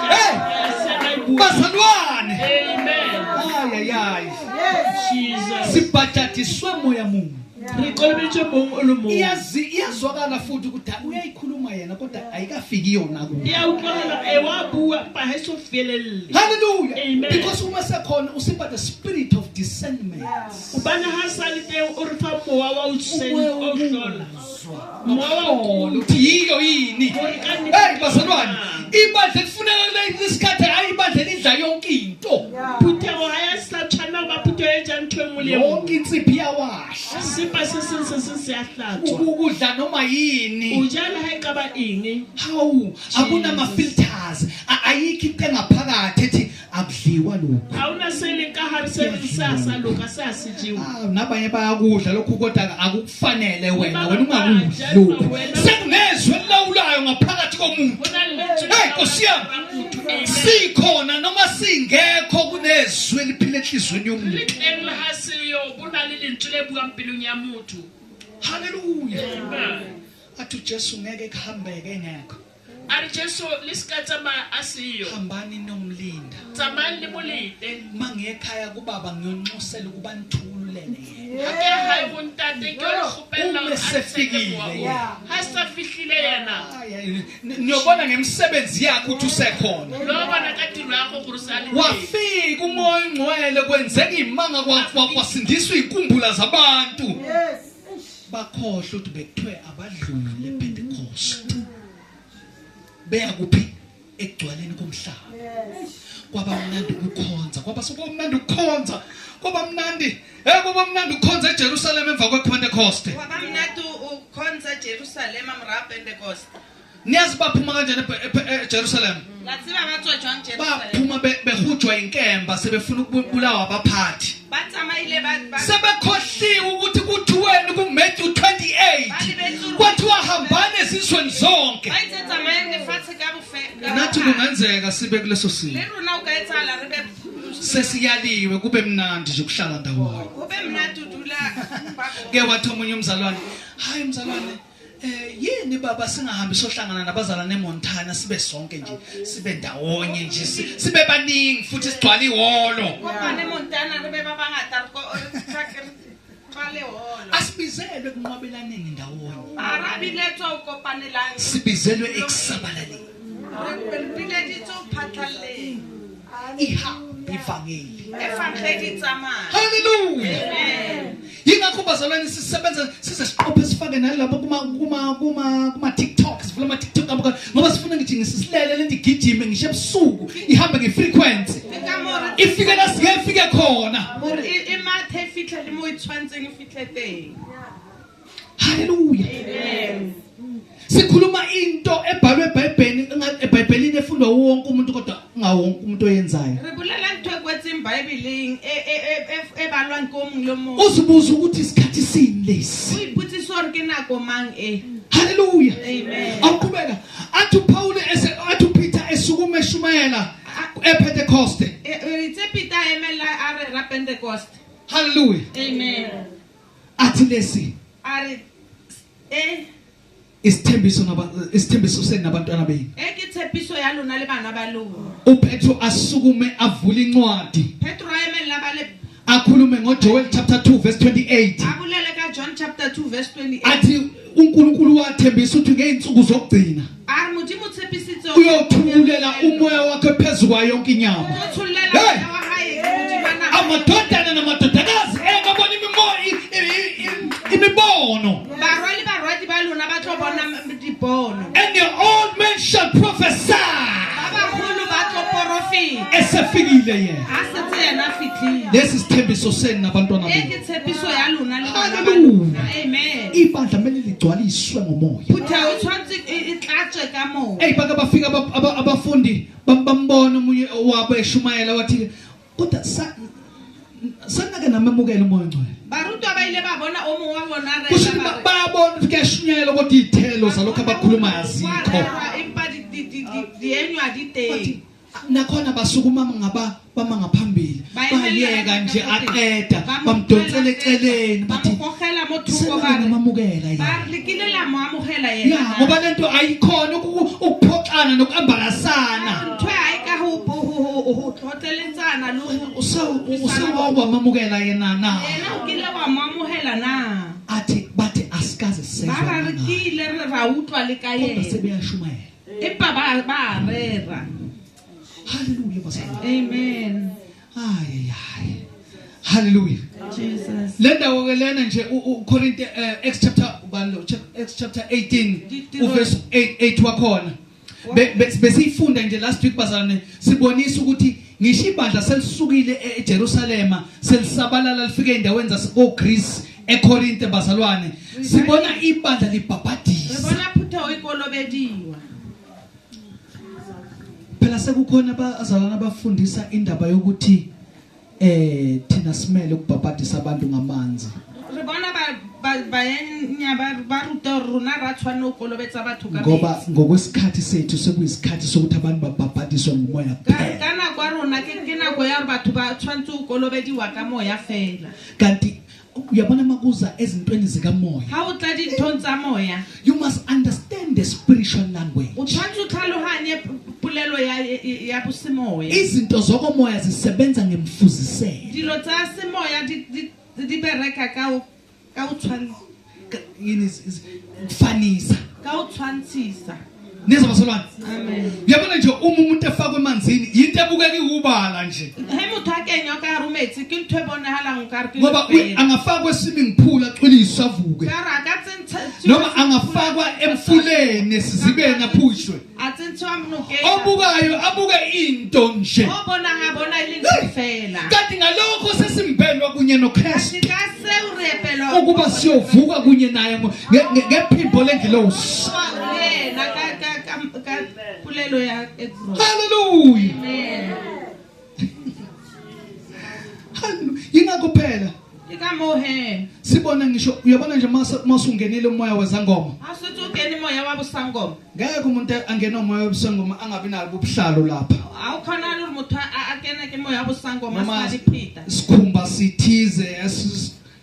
Hey, bazalwane.
Amen.
Ay, ay, ay.
Jesus.
Sibhajadiswe moya munye.
Re kolobeditswe mong o le mong.
Iyazwakala futhi ukuthi uyayikhuluma yena kodwa ayikafiki yona kuye.
E a utlwahala, e wa bua, empa ha e so felelle.
Hallelujah.
Amen.
Because uma sekhona usipha the spirit of discernment.
Hobane ha sa le teng o re fa mowa wa ho
Umoya
o hlola.
wokuzwa.
Moya wa ho
Uthi yiyo yini?
Hore ka nnete
Hey bazalwane,
ke
ibandla elifuneka kulesi sikhathi hayi ibandla elidla yonke into.
Phuthego ha ya sa tshwana ho ba phuthego e jang ntho e nngwe le e nngwe.
Yonke insipho iyawasha.
Sepa se se seng se seng se a hlatswa.
Ukudla noma yini.
O ja le ha e ka ba eng.
Hawu, akunama filters. Ayikho into engaphakathi ethi akudliwa lokhu.
Ha hona se leng ka hare se reng se a sa loka, se a se jewe.
Ah, nabanye bayakudla lokhu kodwa akukufanele wena, wena ungakudli lokhu. Sekunezwi elilawulayo ngaphakathi komuntu.
Ho na le lentswe le
Hey, Nkosi yami.
laolang motho. Amen.
Sikhona noma singekho kunezwi eliphila enhliziyweni
Le
yomuntu.
teng le ha seyo, bo na le lentswe le buang pelong ya motho.
Haleluya.
Amen.
Athi uJesu ngeke kuhambeke engekho.
A re Jesu le se ka tsamaya a seyo.
Hambani nomlinda.
Tsamayang le molete.
Mangiye ekhaya kubaba ngiyonxusela ukuba nithululele yena.
Ha ke ya hae ho ntate, ke yo le kgopella
Uma
hore a
sefikile
tshele mowa oo.
yena.
Ha sa fihlile yena.
Ay, ay, niyobona ngemisebenzi yakhe ukuthi usekhona.
Lo bona ka tiro ya go gore o sa le teng.
Wafika umoya ongcwele kwenzeka imanga kwasindiswa inkumbula zabantu.
Yes.
Bakhohlwa ukuthi bekuthiwe abadlule ePentecost. Beya kuphi? Ekugcwaleni komhlaba.
Yes.
Kwaba mnandi ukukhonza, kwaba sokumnandi ukukhonza, kwaba mnandi, kwaba mnandi ukukhonza eJerusalem emva kwePentecost.
Wa ba mnate o khonza Jerusalema morago Pentecost.
Niyazi baphuma kanjani eJerusalem?
La tseba ba tswa jwang Jerusalema?
Baphuma behujwa inkemba sebefuna ukubulawa abaphathi.
Ba tsamaile ba
Sebekhohliwe ukuthi kuthiweni kuMatthew 28. Kwathiwa hambani ezizweni zonke.
Ba itse tsamayang lefatshe ka ka
Nathi
bophara.
kungenzeka sibe kuleso simo.
Le rona o ka etsahala re be
Sesiyaliwe kube mnandi nje ukuhlala ndawonye.
Ho be mnate o dula ba bo-
Ke wathi omunye umzalwane, "Hayi mzalwane, yini baba singahambi sohlangana nabazalwane eMontana sibe sonke nje, sibe ndawonye nje, sibe baningi futhi sigcwale ihholo."
Kopane Montana re be ba bangata re re re tlwale holo.
Asibizelwe ekunqwabelaneni ndawonye.
A ra biletswa ho kopanelang.
Sibizelwe ekusabalaleni.
Re bileditswe ho phatlalleng.
Ihambe ivangeli.
Evangeli tsamaya.
Hallelujah.
Amen.
Yingakho bazalwane sisebenza size siqophe sifake nalapho kuma TikTok, sivula ama TikTok abo ngoba sifuna ngithi ngisisilele lento igijime ngisho ebusuku ihambe ngefrequency.
Ke ka moo re
Ifike la sike ifike khona.
Hore e mathe e fitlhe le mo e tshwantseng e fitlhe teng.
Hallelujah.
Amen.
Sikhuluma into ebhalwe eBhayibhelini, eBhayibhelini efundwa wonke umuntu kodwa ungawonke umuntu oyenzayo.
Re bolela ntho e kwetseng Bibeleng e balwang ke o mong le mong.
Uzibuza ukuthi isikhathi sini lesi.
O ipotsise hore ke nako mang e.
Hallelujah.
Amen.
Awuqhubeka. Athi uPaul athi uPeter esukuma eshumayela ePentecost.
Re itse Peter a emela a re ra Pentecost.
Hallelujah.
Amen.
Athi lesi
A re
isithembiso isithembiso senu nabantwana benu.
E ke tshepiso ya lona le bana ba lona.
uPetro asukume avule incwadi.
Petro a emella ba le
Akhulume ngoJoel chapter 2 verse 28.
A bolele ka John chapter 2 verse 28.
Athi uNkulunkulu wathembisa ukuthi ngeinsuku zokugcina
A re Modimo o tshepisitse
uyothulela umoya wakhe phezu kwayo yonke inyama.
O tshollela
Hey!
moya wa hae hodima naha.
Amadodana namadodakazi engabona imibono.
Barwa le barwadi ba lona ba tlo bona dipono.
And your old men shall prophesy.
Ba baholo ba tlo porofeta.
Esefikile yena.
Ha setse yena a fihlile.
Lesi sithembiso senu nabantwana
E
benu.
ke tshepiso ya lona le bana ba
Hallelujah.
lona. Amen.
Ibandla kumele ligcwaliswe ngomoya.
Phutheho e tshwanetse e tlatswe ka moya.
Hey bake bafika abafundi bambona omunye wabo eshumayela wathi kodwa sanake namemukela umoya ongcwele.
Barutwa ba ile ba bona o mongwe wa bona re
Kusho ukuthi
ba re,
bayabona ukuthi kuyashunyayelwa kodwa iy'thelo zalokho abakhulumayo azikho.
Wa rerwa, empa dienywa di teng.
Bathi, nakhona basukuma bama ngaphambili.
Ba emela
Bayeka nje
ka pele.
aqeda,
Ba mo
bamdonsela
tlohela
eceleni,
ba
bathi,
mo gogela mo thoko
Senake
ba re,
namamukela yena.
Ba re, le kile la mo amohela yena
Ya,
na?
ngoba lento ayikhona ukuphoxana nokuambarasana.
Ntho e ha e ka ho tlhotleletsana le ho
Usewawamamukela yena na?
Yena o kile wa mo amohela na?
Athi bathi asikaze sezwe
Ba ra re
ngaye.
kile re ra utlwa le ka
Kodwa
yena.
sebeyashumayela.
Empa ba rera.
Hallelujah bazalwane.
Amen.
Ay ay. Hallelujah.
Jesus.
Le ndawo ke lena nje uCorinthe Acts chapter ubani lo Acts chapter 18
Ditiro.
uverse 8 wakhona. Besiyifunda nje last week bazalwane sibonisa ukuthi ngisho ibandla selisukile eJerusalema selisabalala lifike endaweni zaseGreece eKorinte bazalwane sibona ibandla
Re
libhabhadisa.
bona phuthego e kolobediwa.
Phela sekukhona abazalwane abafundisa indaba yokuthi thina simele ukubhabhadisa abantu ngamanzi.
Re bona baenya ba ruta hore rona ra tshwanela ho kolobetsa batho ka
Ngoba
metsi.
ngokwesikhathi sethu sekuyisikhathi sokuthi abantu babhabhadiswe ngomoya
Ka
kuphela.
ka nako ya rona ke nako ya hore batho ba tshwanetse ho kolobediwa ka moya fela.
Kanti uyabona makuza ezintweni zikamoya.
Ha o tla dinthong tsa moya,
You must understand the spiritual language.
o tshwanetse o tlhalohanye polelo ya bosemoya.
Izinto zokomoya zisebenza ngemfuziselo.
Dilo tsa semoya di bereka ka ho, ka ho tshwan-,
Yini kufanisa.
ka ho tshwantshisa.
Nizwa bazalwane?
Amen.
Uyabona nje uma umuntu efakwe emanzini yinto ebukeka iwubala nje.
He motho a kenywa ka hare ho metsi ke ntho e bonahalang o ka re ke
Ngoba
lefeela.
angafakwa e-swimming pool acwiliswe avuke.
Ka re a ka tsentsha-
Noma angafakwa emfuleni esizibeni aphushwe.
A tsentshiwa nokeng.
Obukayo abuke into nje.
O bonang a bona e le ntho fela.
Kanti ngalokho sesimbelwa kunye noKristu.
Kanti ka seo re epelwa
Ukuba siyovuka kunye naye ngephimbo lengilosi.
Kuba le yena ka polelo ya Exodus.
Hallelujah.
Amen.
Hallelujah. Yingakho phela
Ke ka moo he.
sibona ngisho uyabona nje masungenile umoya wezangoma.
Ha se tso kene moya wa bosangoma.
Ngeke umuntu angene umoya wobusangoma angabi nalo ubuhlalo lapha.
Ha o khona le hore motho a kene ke moya wa bosangoma a
Noma
sena dipheta.
Sikhumba sithize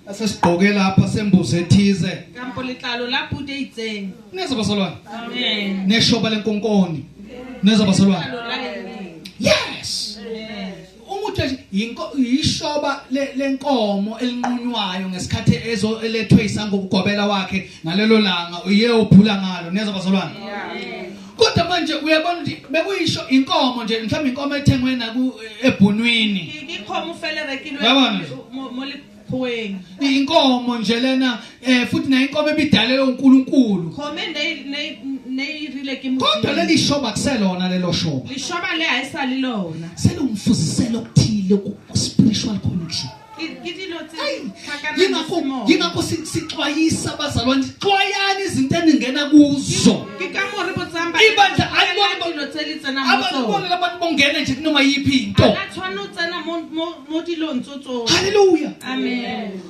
asesigqoke lapha sembuzo ethize.
Kampo letlalo la pudi e itseng.
Neza bazalwane.
Amen.
Neshoba lenkonkoni. Neza bazalwane.
Letlalo la eng.
Yes.
Amen.
Umuntu nje yishoba lenkomo elinqunywayo ngesikhathi elethwe isangokugobela wakhe ngalelo langa uye uphula ngalo. Neza bazalwane.
Yeah.
Kodwa manje uyabona ukuthi bekuyisho inkomo nje mhlawumbe inkomo ethengwe naku ebhunwini.
Ke kgomo fela e rekilwe
Uyabona nje?
mo lekgoweng.
Inkomo nje lena futhi nayo inkomo ebidalelwe uNkulunkulu.
Kgomo e ne e rile ke Modimo.
Kodwa leli shoba kuselona lelo shoba.
Leshoba le ha e sa le lona.
Selumfuziselo okuthile ku spiritual connection.
Ke dilo tse
Ayi,
tlhakanang le semoya.
yingakho sixwayisa abazalwane, xwayani izinto eningena kuzo.
Ke ka moo re botsang ba-
Ibandla aliboni
dilo tse le tsenang mo
Abantu
tsona.
bonke labantu bongena nje kunoma yiphi into.
Ha la tshwanela ho tsena mo dilong tso tsohle.
Hallelujah.
Amen.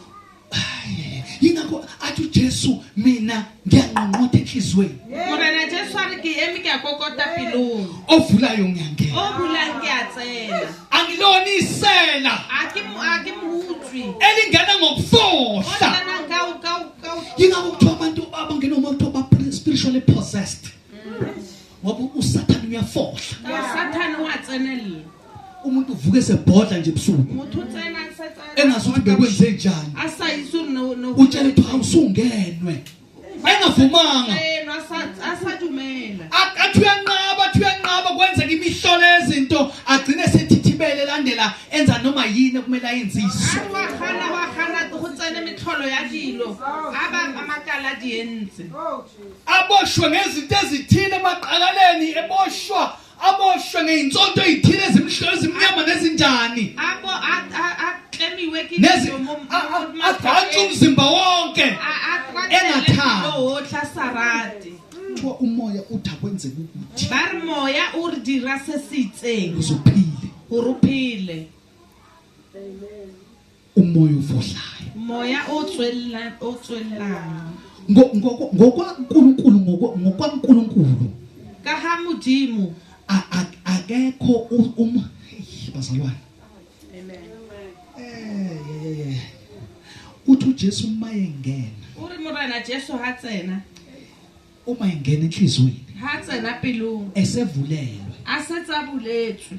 Ayi, yingakho athi uJesu mina ngiyanqonqotha enhliziyweni.
Morena Jesu a re ke eme ke a kokota pelong.
Ovulayo ngiyangena.
O bulang ke a tsena.
Angilona isela.
A ke a ke moutswi.
Elingena ngokufohla.
O tsenang ka o, ka o, ka o.
Yingakho kuthiwa abantu abangena uma kuthiwa ba spiritually possessed. Ngoba uSathane uyafohla.
Ka Sathane o a tsenella.
Umuntu uvuka esebhodla nje ebusuku.
Motho o tsena a sa tsena.
Engazi ukuthi bekwenze njani.
A sa itse hore no
Utshele ukuthi awusungenwe. Engavumanga.
Tseno, a sa dumela.
Athi uyanqaba, athi uyanqaba kwenzeka imihlolo yezinto agcine sethithibele landela enza noma yini okumele ayenziswe.
A re wa gana, wa gana go tsene metlholo ya dilo. A ba a makala di entse.
Aboshwe ngezinto ezithile emaqakaleni, eboshwa, aboshwe ngey'nsonto ey'thile ezimhlophe, ezimnyama nezinjani.
A bo, a, a, a tlemiwe ke
Nezi,
dilo mo,
a, a,
mo
agantse umzimba wonke.
A, a tratele
Engathandi.
dilo hotlhe a sa rate.
Kuthiwa umoya uthi akwenzeke ukuthi
Ba re moya o re dira se se itseng.
ukuze uphile.
Hore o phele.
Umoya ufohlayo.
Moya o tswella, o tswellang.
NgokwaNkulunkulu, ngokwaNkulunkulu.
Ka ha Modimo.
Akekho hey, bazalwane.
Amen.
Uthi uJesu uma engena.
O re Morena Jesu ha tsena.
Uma engena enhliziyweni.
Ha tsena pelong.
Esevulelwe.
A setse a buletswe.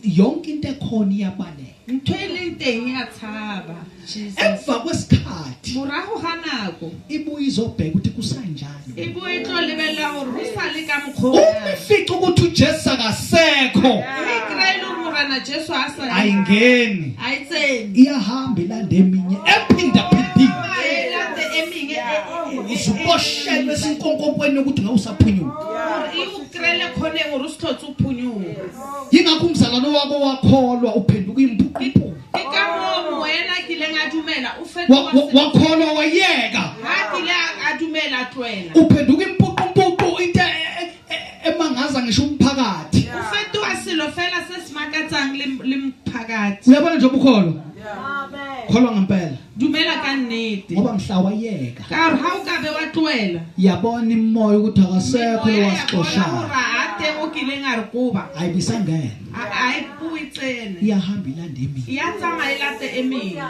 Yonke into ekhona iyabaleka.
Ntho e leng teng ya tshaba. Jesus.
Emva kwesikhathi.
Morago ga nako.
Ibuye izobheka ukuthi kusanjani.
Ibuye e tlo lebella hore ho sa le ka mokgwa o
Uma ifica ukuthi uJesu akasekho.
E kry-e le hore Morena Jesu a sa le.
Ayingeni.
Ha e tsene.
Iyahamba ilande eminye ephindaphindiwe.
E lande eminye,
Uzuboshelwe esinkonkonkweni ukuthi ngeke usaphunyuka.
Hore e o kry-ele khoneng hore o se tlhotse o phunyoha.
Yingakho umzalwane wakho wakholwa uphenduka impuqimpuqu.
Ke ka moo moena a kileng a dumela dumela o fetoga
Wakholwa wayeka.
Ha kile a dumela a tlohela.
Uphenduka impuqumpuqu into emangaza ngisho umphakathi.
O fetoga selo fela se se makatsang le mphakathi.
Uyabona nje ubukholwa, kholwa ngempela,
Dumela ka nnete,
ngoba mhla wayeka,
ka gore ha o ka be wa tlohela,
yabona imoya ukuthi akasekho
memoya ya bona
lowasixoshayo.
gore a teng o kileng a re koba.
Ayibisangena.
A e bue tsene.
Iyahamba ilanda eminye.
Ya tsamaya e late e mengwe.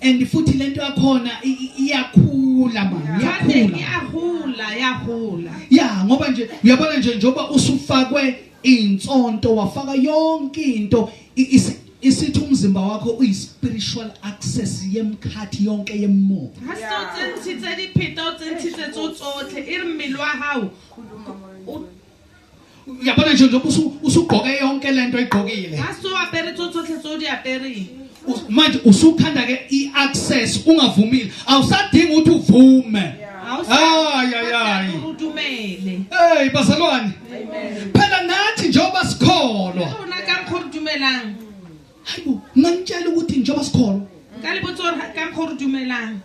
And futhi lento yakhona iyakhula man,
Tshwane
iyakhula.
ya gola, ya gola.
Ya, ngoba nje uyabona nje njoba usufakwe insonto, wafaka yonke into, isithi umzimba wakho uyi-spiritual access yemkhathi yonke yemoya.
Ha se o tsentshitse dipheta, o tsentshitse tso tsotlhe, e re mmele wa hao
Uyabona nje njengoba usugqoke yonke lento oyigqokile,
ha se o apere tso tsotlhe tse o di apereng,
manje usukhanda ke i-access ungavumile, awusadingi ukuthi uvume.
Ha o sa
Ay, ay, ay.
o dumele.
Hey bazalwane, phela nathi njengoba sikholwa,
Rona ka mokgwa o re dumelang,
hayibo, nganitshela ukuthi njengoba sikholwa,
ka le botsa hore ka mokgwa o re dumelang,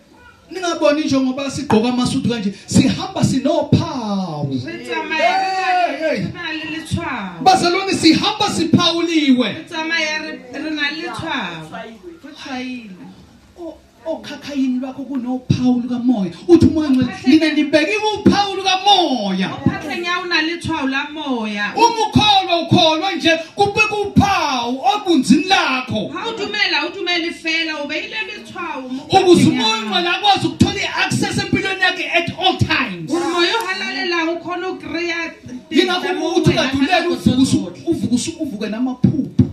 ningaboni njengoba sigqoka amasudu kanje, sihamba sinophawu.
Re tsamaya
Hey, hey.
re na le letshwao.
Bazalwane, sihamba siphawuliwe.
Re tsamaya re na le letshwao, re tshwaile.
Okhakhayini lwakho kunophawu lukamoya, uthi umoya ngcwele, nina nibeke uphawu lukamoya.
Mo phatlheng ya o na le tshwao la moya.
Uma ukholwa, ukholwa nje kubeka uphawu obunzini lakho,
Ha o dumela, o dumele fela, o beile letshwao mo
ukuze
phatlheng ya
umoya
hao.
ngcwele akwazi ukuthola i-access empilweni yakhe at all times.
Gore moya o halalelang o kgone ho kry-a
Yingakho
mo
uthi
wena ka
ungaduleli,
nako tse tsotlhe.
uvuke namaphupho.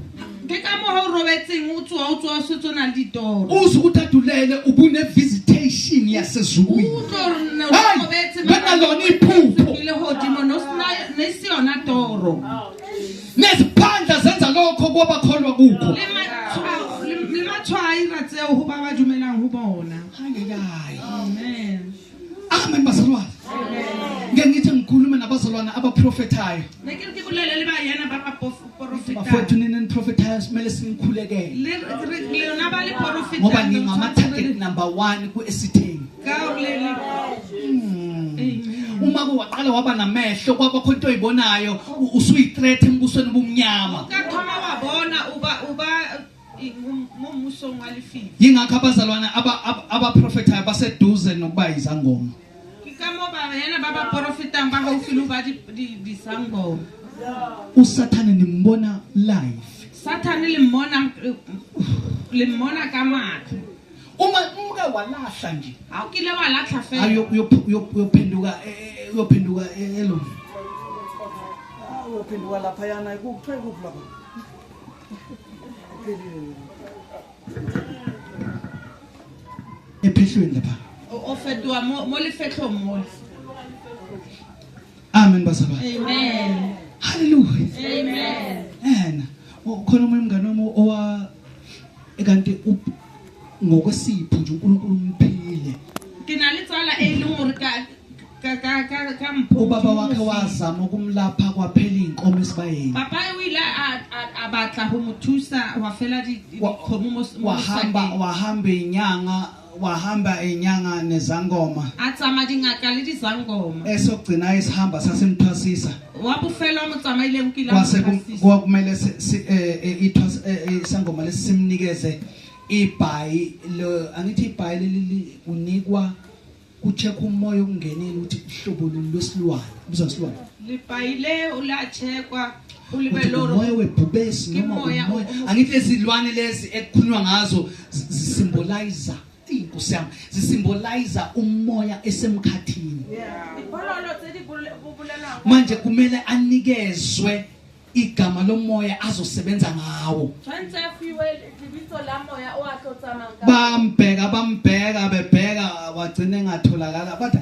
Ke ka moo ha o robetseng, o tsoha, o tsoha o setse o na le ditoro.
Uze ukuthi adulele ubune-visitation yasezulwini.
Utlwe hore ne o
Hayi,
robetse,
bengalona iphupho.
le hodimo, no sena ne se yona toro.
Neziphandla zenza lokho kwabakholwa kukho.
Le matshwao a ira tseo ho ba ba dumelang ho bona.
Hayi.
Amen.
Amen bazalwane. Ngeke ngithi ngikhulume nabazalwane abaprofethayo.
Ne ke re ke bolele le bayena ba ba
Bafowethu,
porofetang.
nina niprofethayo kumele sinikhulekele,
Le lona ba le porofetang,
ngoba
le
ningama-target
tshwanetse
number 1 ku-esitheni.
ka hore le Amen.
Uma kuwaqala waba namehlo, kwabakho into oyibonayo, usuyi-threat embusweni bumnyama.
Ka thoma wa bona o ba o ba mo mmusong wa lefifi.
Yingakho abazalwane abaprofethayo baseduze nokuba yizangoma.
Ke ka moo bayena ba ba porofetang ba haufi le ho ba disangoma.
Usathane nimbona live.
Sathane le mmona ka matlho.
Uma umke walahla nje,
Ha o kile wa latlha fela,
ayo uyophenduka, uyophenduka elo. Uyophenduka lapha yana kuthiwa kuphi lapha? Ephehlweni lapha.
O fetoha mo lefetlhong mole.
Amen bazalwane.
Amen.
Hallelujah.
Amen.
Ena khona omunye umngane wami owa kanti ngokwesipho nje uNkulunkulu umphile.
Ke na le tsala e leng hore ka mpho.
Ubaba wakhe wazama ukumlapha, kwaphela inkomo esibayeni.
Papa o ile a batla ho mo thusa, wa fela dikgomo mo
Wahamba
mosakeng.
wahamba inyanga, wahamba inyanga nezangoma.
A tsamaya dingaka le dizangoma.
Esogcina isihamba sasimthwasisa.
Wa bofelo mo tsamaileng o kile a mo
Kwase
thwasisa.
kwakumele isangoma lesi simnikeze ibhayi lo, angithi ibhayi leli unikwa kucheck umoya okungenile ukuthi uhlobo luni lwesilwane, kubizwa ngesilwane.
Lepai le o la checkwa, o
Ukuthi
lebelle hore
umoya webhubesi
Ke
noma
moya
umoya,
o-
angithi lezi zilwane lezi ekukhulunywa ngazo zisymbolize, inkosi yami, zisymbolize umoya esemkhathini.
Diphololo tse di bolelwang.
Manje kumele anikezwe igama lomoya azosebenza ngawo.
Tshwanetse a fiwe lebitso la moya o a tlo tsamayang ka
Bambheka, bambheka, bebheka, wagcina engatholakala, bathi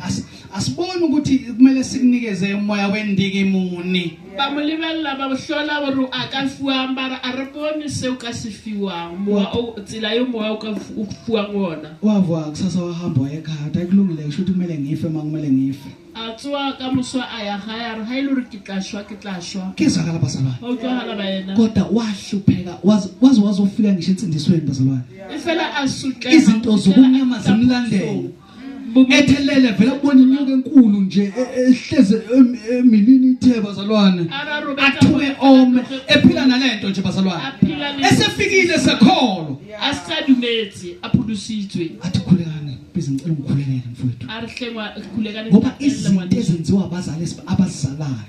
asiboni ukuthi kumele sikunikeze umoya wendikimuni.
Ba mo lebella, ba mo hlola hore a ka fuwang, ba re a re bone seo ka se fiwang, mowa o tsela eo moya o ka o fuwang ona.
Wavuka kusasa wahamba wayekhaya, athi akulungile, kusho ukuthi kumele ngife, uma kumele ngife.
A tsoa ka moso a ya gae a re ga e le gore ke tla shwa ke tla shwa.
Kezwakala bazalwane.
Ba utlwagala baena.
Kodwa wahlupheka waze waze wazofika ngisho ensindisweni bazalwane.
E fela a sotleha
Izinto
ho fihlela a
zobumnyama
fihla
zimlandela.
phosong.
Ethelele vele kubona inyoka enkulu nje ehleze emilini ithe bazalwane.
A ra robetsa
Athuke
hore
ome
a tloge-
ephila nalento nje bazalwane.
a phela le
Esefikile sekholwa.
a sa dumetse a pholositswe.
Athi khulekani bize ngicela ungikhulekele mfowethu.
A re hlengwa khulekane
Ngoba izinto ezenziwa abazali abazalayo.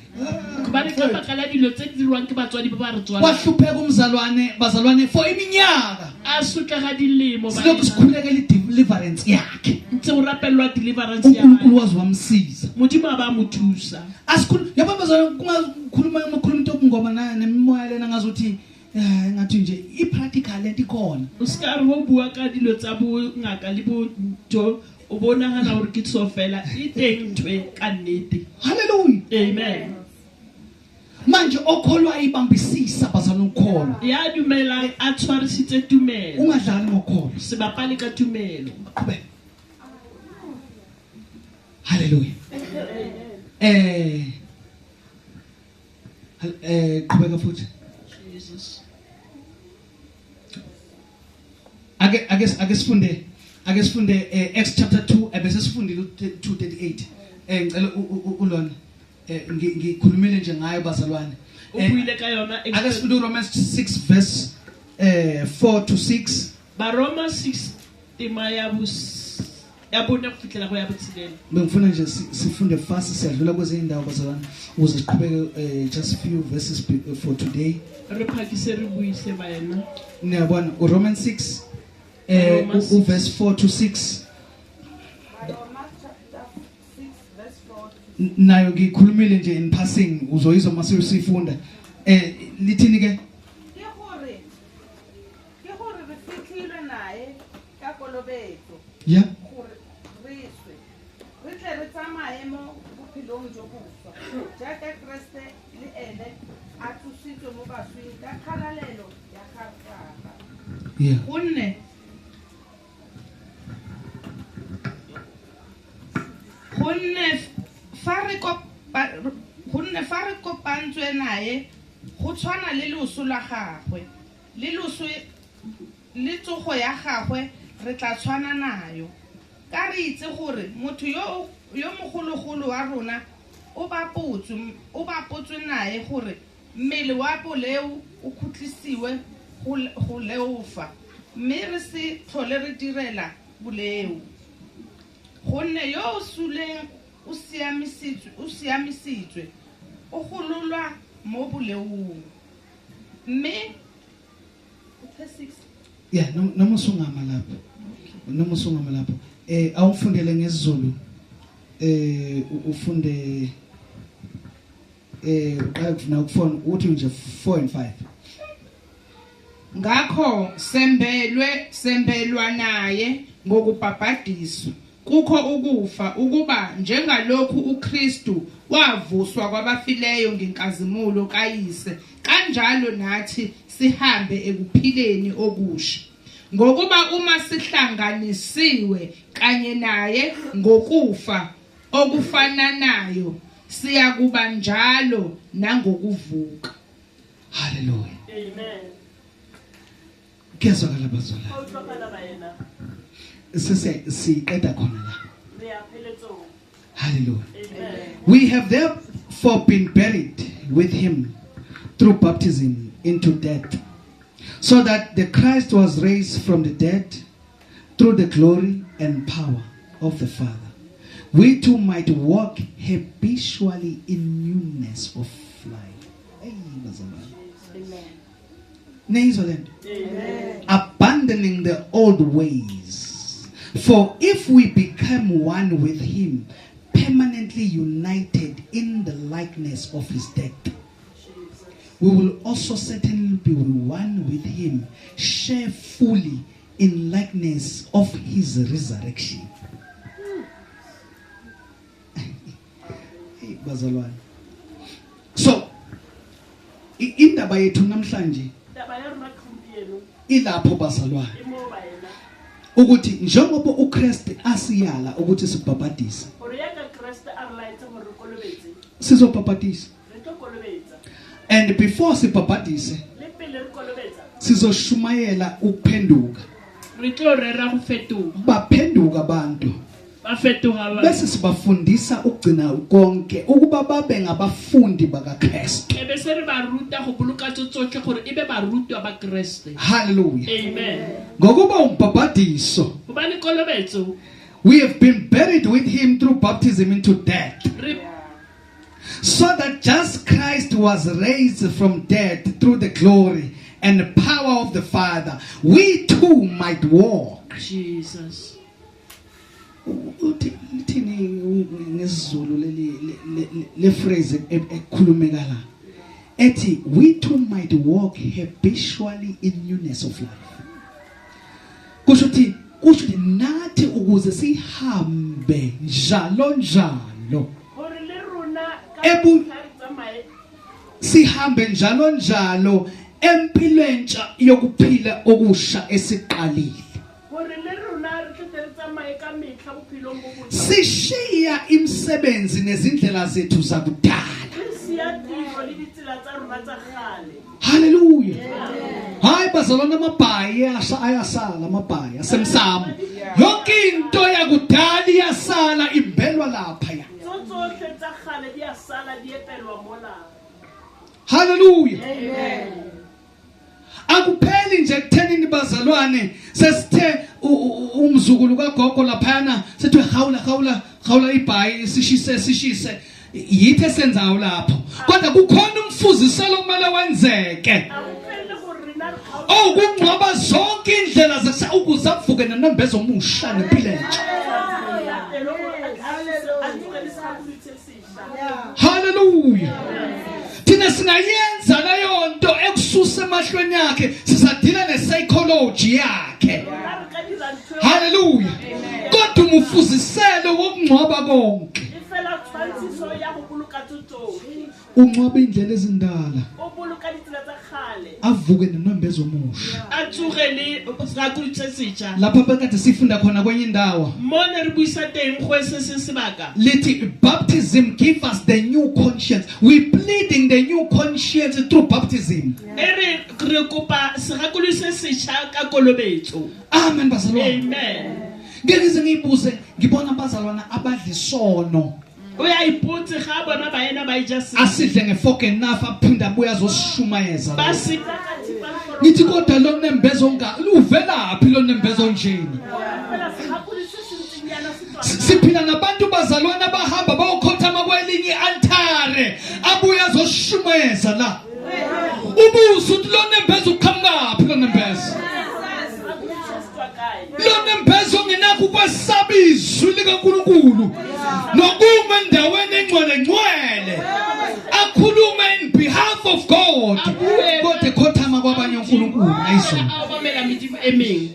Gobane ka baka la dilo tse di dirwang ke batswadi ba ba re tswalang.
Wahlupheka umzalwane bazalwane for iminyaka.
A sotlega dilemo
Silokhu
baena.
sikhulekela i-deliverance yakhe.
Ntse o rapellwa deliverance ya
uNkulunkulu
hae.
waze wamsiza.
Modimo a ba mo thusa.
Asikhulu yabo bazalwane kungakhuluma amakhuluma into ngoba nemimoya lena ngazuthi ngathi nje i-practical lento ikhona.
O se ka re ho bua ka dilo tsa bongaka le bo ntho o bo nahana hore ke tso fela e teng ntho e ka nnete.
Hallelujah.
Amen.
Manje okholwa ibambisisa bazalwane ukholwa.
Ya dumelang a tshwarisitse tumelo.
Ungadlali ngokholwa.
Se bapale ka tumelo.
Qhubeka. Hallelujah. Qhubeka futhi.
Jesus.
Ake sifunde Acts chapter 2 ebese sifundile 2:38. Ngicela ulona ngikhulumile nje ngayo bazalwane.
O buile ka yona
Ake sifunde uRomans 6 verse 4 to 6.
Baroma 6 tema ya bo ya bone go fihlela go ya botshelela.
Bengifuna nje sifunde fast siyadlula kwezinye indawo bazalwane ukuze siqhubeke just few verses for today.
Re phakise re buise baena.
Niyabona uRomans 6
Romans
uverse 4 to 6.
Baroma chapter 6 verse 4 to
Nayo ngikhulumile nje in passing uzoyizwa mase usifunda. Lithini ke?
Ke gore re fitlhilwe naye ka kolobetso.
Yeah.
Gore re swe. Re tle re tsamaye mo bophelong jo boswa. Jaaka Kreste le ene a tsositswe mo baswing ka kgalalelo ya ga Rara.
Yeah.
Gonne fa re kopantswe naye go tshwana le loso la gagwe le loso le tsogo ya gagwe re tla tshwana nayo ka re itse gore motho yo mogologolo wa rona o bapotswe naye gore mmele wa boleo o khutlisiwe go leofa mme re se tlhole re direla boleo gonne yo o suleng o siamisitswe o gololwa mo boleong mme
Yeah, noma usungama lapho. Noma usungama lapho. Awufundele ngesiZulu. Ufunde uqale kufuna ukufona uthi nje 4 and 5.
Ngakho sembelwa naye ngokubhabhadiswa kukho ukufa ukuba njengalokhu uKristu wavuswa kwabafileyo ngenkazimulo kaYise kanjalo nathi sihambe ekuphileni okusha ngokuba uma sihlanganisiwe kanye naye ngokufa okufananayo siyakuba njalo nangokuvuka.
Hallelujah.
Amen.
Kezwakala bazalwane.
Utlwakala baena.
Sesiqeda khona la.
Re ya pheletsong.
Hallelujah.
Amen.
We have therefore been buried with him through baptism into death, so that the Christ was raised from the dead through the glory and power of the Father. We too might walk habitually in newness of life. Hey, bazalwane.
Amen.
Neyizwa lento?
Amen.
Abandoning the old ways. For if we become one with him, permanently united in the likeness of his death, we will also certainly be one with him, share fully in likeness of his resurrection. Hey, bazalwane. So, indaba yethu namhlanje
Taba ya rona gompieno
ilapho bazalwane.
e mo baena.
Ukuthi njengoba uKristu asiyala ukuthi sibhabhadise,
Gore ya ka Kreste a re laetse
Sizobhabhadisa.
Re tlo kolobetsa.
And before sibhabhadise,
Le pele re kolobetsa,
sizoshumayela ukuphenduka.
Re tlo rera go fetoga.
Baphenduka abantu.
Ba fetoga ba.
Bese sibafundisa ukugcina konke ukuba babe ngabafundi bakaKristu.
E be se re ba ruta go boloka tso tsotlhe gore e be barutwa ba Kreste.
Hallelujah.
Amen.
Ngokuba umbhabhadiso,
Gobane kolobetso
we have been buried with him through baptism into death,
re
so that just Christ was raised from death through the glory and the power of the Father, we too might walk.
Jesus.
Uthi lithini ngesiZulu leli le phrase ekhulumeka la ethi we too might walk habitually in newness of life. Kusho ukuthi nathi ukuze sihambe njalo njalo,
Gore le rona ka mehla re tsamaye,
sihambe njalo njalo empilweni entsha yokuphila okusha esiqalile.
Gore le rona re tle re tsamaye ka mehla bophelong bo botjha.
Sishiya imisebenzi nezindlela zethu zakudala.
Re siya tiro le ditsela tsa rona tsa kgale.
Haleluya. Hayi bazalwane, amabhayi ayasala, amabhayi asemsamo. Yonke into yakudala iyasala, imbelwa lapha ya.
Tso tsohle tsa kgale di a sala, di epelwa mola.
Haleluya.
Amen.
Akupheli nje kuthenini bazalwane, sesithe umzukulu kagogo laphana sethe hawula hawula hawula ibhayi, sishise sishise, yithe esenzayo lapho, kodwa kukhona umfuziselo okumele wenzeke.
Akupheli gore rena re kgaola-
Okungcwaba zonke indlela ukuze avuke nenembezo omusha nempilo entsha. Haleluya. Thina singayenza leyo nto ekususa emahlweni yakhe, sisadila nepsychology yakhe. Haleluya. Kodwa umfuziselo wokungcwaba konke, ungcwaba indlela ezindala, avuke nenembezo omusha.
A tsoge le segakolodi se setjha.
Lapha bekade sifunda khona kwenye indawo,
Mo ne re buisa teng go se se sebaka,
lithi baptism give us the new conscience. We pleading the new conscience through baptism.
E re re kopa segakolodi se setjha ka kolobetso.
Amen bazalwane.
Amen.
Ngeke ngize ngiyibuze, ngibona abazalwana abadla isono.
O ya ipotse ga bona baena ba ija se.
Asidle ngefork and knife, aphinde abuye azosishumayeza.
Ba se ka thipa le foroko.
Ngithi kodwa lo nembezo uvelaphi lo nembezo njeni?
Fela segakolodi se se ntseng yana se tswa.
Siphila nabantu bazalwana abahamba bayokhothama kwelinye i-altare, abuye azosishumayeza la. Ubuze ukuthi lo nembezo uqhamukaphi lo nembezo?
Segakolodi se se tswa kae?
Lo nembezo ongenakho ukwesaba izwi likaNkulunkulu nokuma endaweni engcwele ngcwele, akhulume in behalf of God, kodwa ekhothama kwabanye uNkulunkulu ayizona.
A obamela medimo e meng.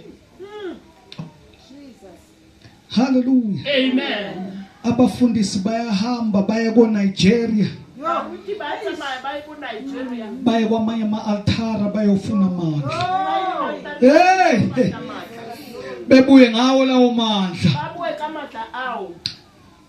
Hallelujah.
Amen.
Abafundisi bayahamba baye ko Nigeria,
Baruti ba tsamaya ba ye ko Nigeria.
baye kwamanye ama-altara bayofuna amandla.
Ba ye
Hey,
ka matla.
bebuye ngawo lawo mandla.
Ba boe ka matla ao.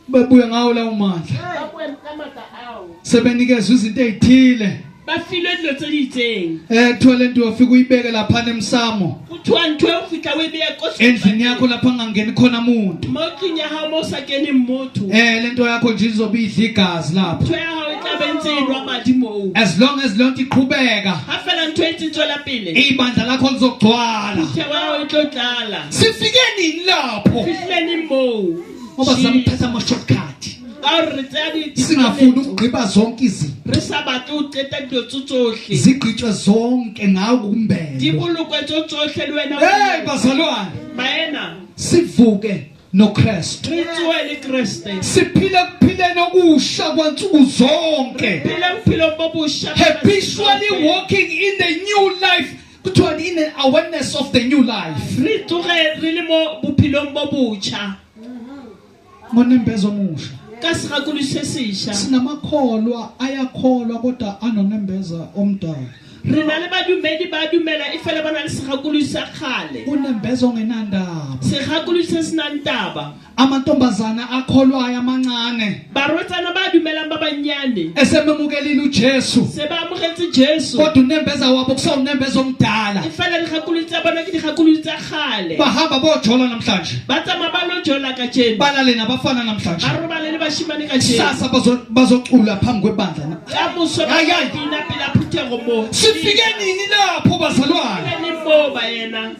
Bebuye ngawo lawo mandla.
Ba boe ka matla ao.
Sebenikezwe izinto ezithile.
Ba filwe dilo tse di itseng.
Kuthiwa le nto uyofika uyibeke lapha emsamo.
Kuthiwa ntho eo fihla o e beye ko
Endlini yakho lapha angangeni khona umuntu.
Mo tlung ya hao mo o sa keneng motho.
Le nto yakho nje izobe idla igazi lapho.
Ntho ya hao e tla be ntse e nwa madi moo.
As long as le nto iqhubeka,
Ha fela ntho e ntse e tswela pele,
ibandla lakho lizogcwala.
phuthego ya hao e tlo tlala.
Sifike nini lapho?
Fihlile neng moo?
Ngoba sizama ukuthatha ama-shortcut.
Ka hore re tsaya
Singafuni ukugqiba zonke izinto.
Re sa batle ho qeta dilo tso tsohle.
Zigqitshwe zonke ngawo
Di
kumbelo.
bolokwe tso tsohle le wena.
Hey bazalwane,
Baena,
sivuke noKristu.
re tsohe le Kreste.
Siphile kuphileni okusha kwansuku zonke.
Phela bophelong bo bosha.
Habitually walking in the new life. Kuthiwa in an awareness of the new life.
Re tsoge re le mo bophelong bo botjha.
Ngonembezo omusha.
Ka segakolodi se setjha.
Sinamakholwa ayakholwa kodwa anonembeza omdala.
Re na le badumedi ba dumela e fela ba na le segakolodi sa kgale.
Unembeza ongenandaba.
Segakolodi se senang taba.
Amantombazana akholwayo amancane
Barwetsana ba dumelang ba bannyane
esememukelile uJesu,
se ba amogetse Jesu.
kodwa unembeza wabo kusawunembeza omdala.
E fela digakolodi tsa bona ke digakolodi tsa kgale.
Bahamba bojola namhlanje,
Ba tsamaya ba lo jola kajeno.
balale nabafana namhlanje,
Ba robale le bashimane kajeno.
kusasa bazocula phambi kwebandla.
Ka moso ba
Ay, ay.
bina pela phuthego mo.
Sifike nini lapho bazalwane?
Fike neng moo baena?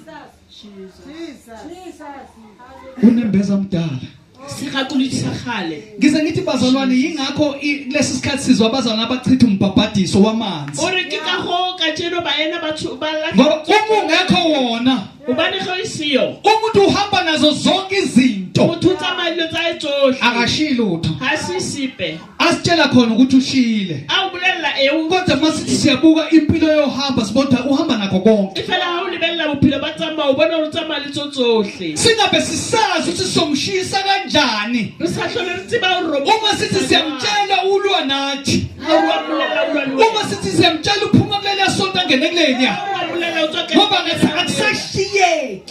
Unembeza omdala.
Segakolodi sa kgale.
Ngize ngithi bazalwane, yingakho kulesi sikhathi sizwa abazalwane abachitha umbhabhadiso wamanzi,
O re ke ka go kajeno baena batho ba lahla-
ngoba uma ungekho wona,
Hobane ge o siyo,
umuntu uhamba nazo zonke izinto,
motho o tsamaya dilo tsa hae tsohle.
akashiyi lutho.
Ha se sepe.
Asitshela khona ukuthi ushiyile,
A o bolella eo.
kodwa masithi siyabuka impilo yohamba, sibona uhamba nakho konke.
E fela ha o lebella bophelo ba tsamao, o bona hore o tsamaya le tso tsohle.
Singabe sisazi ukuthi sizomshisa kanjani.
Re sa hlole re tseba hore
Uma sithi siyamtshela ulwa nathi,
Ha o a bolella o lwa le wena.
uma sithi siyamtshela uphuma kuleliya sonto angene kuleliya,
Ha o a bolella o tswa ka-
ngoba ngathi akusashiyeki.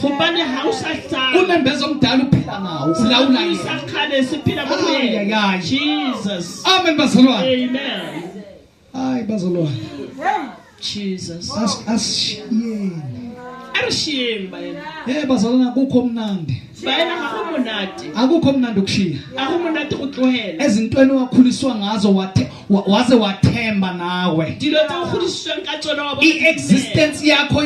Hobane ha o sa hlala.
Unembeza omdala uphila nawo, ulawula
O sa
yena.
kgale se phela mo go
Ay, ay,
yena.
ay.
Jesus.
Amen bazalwane.
Amen.
Hayi bazalwane,
Jesus.
Asishiyeni.
A re shiyeng baena.
Hey bazalwane, akukho mnandi,
Baena ga go monate.
akukho mnandi ukushiya
A go monate go tlohela.
ezintweni owakhuliswa ngazo, waze wathemba nawe.
Dilo tse o godisitsweng ka tsona wa bona.
I-existence yakho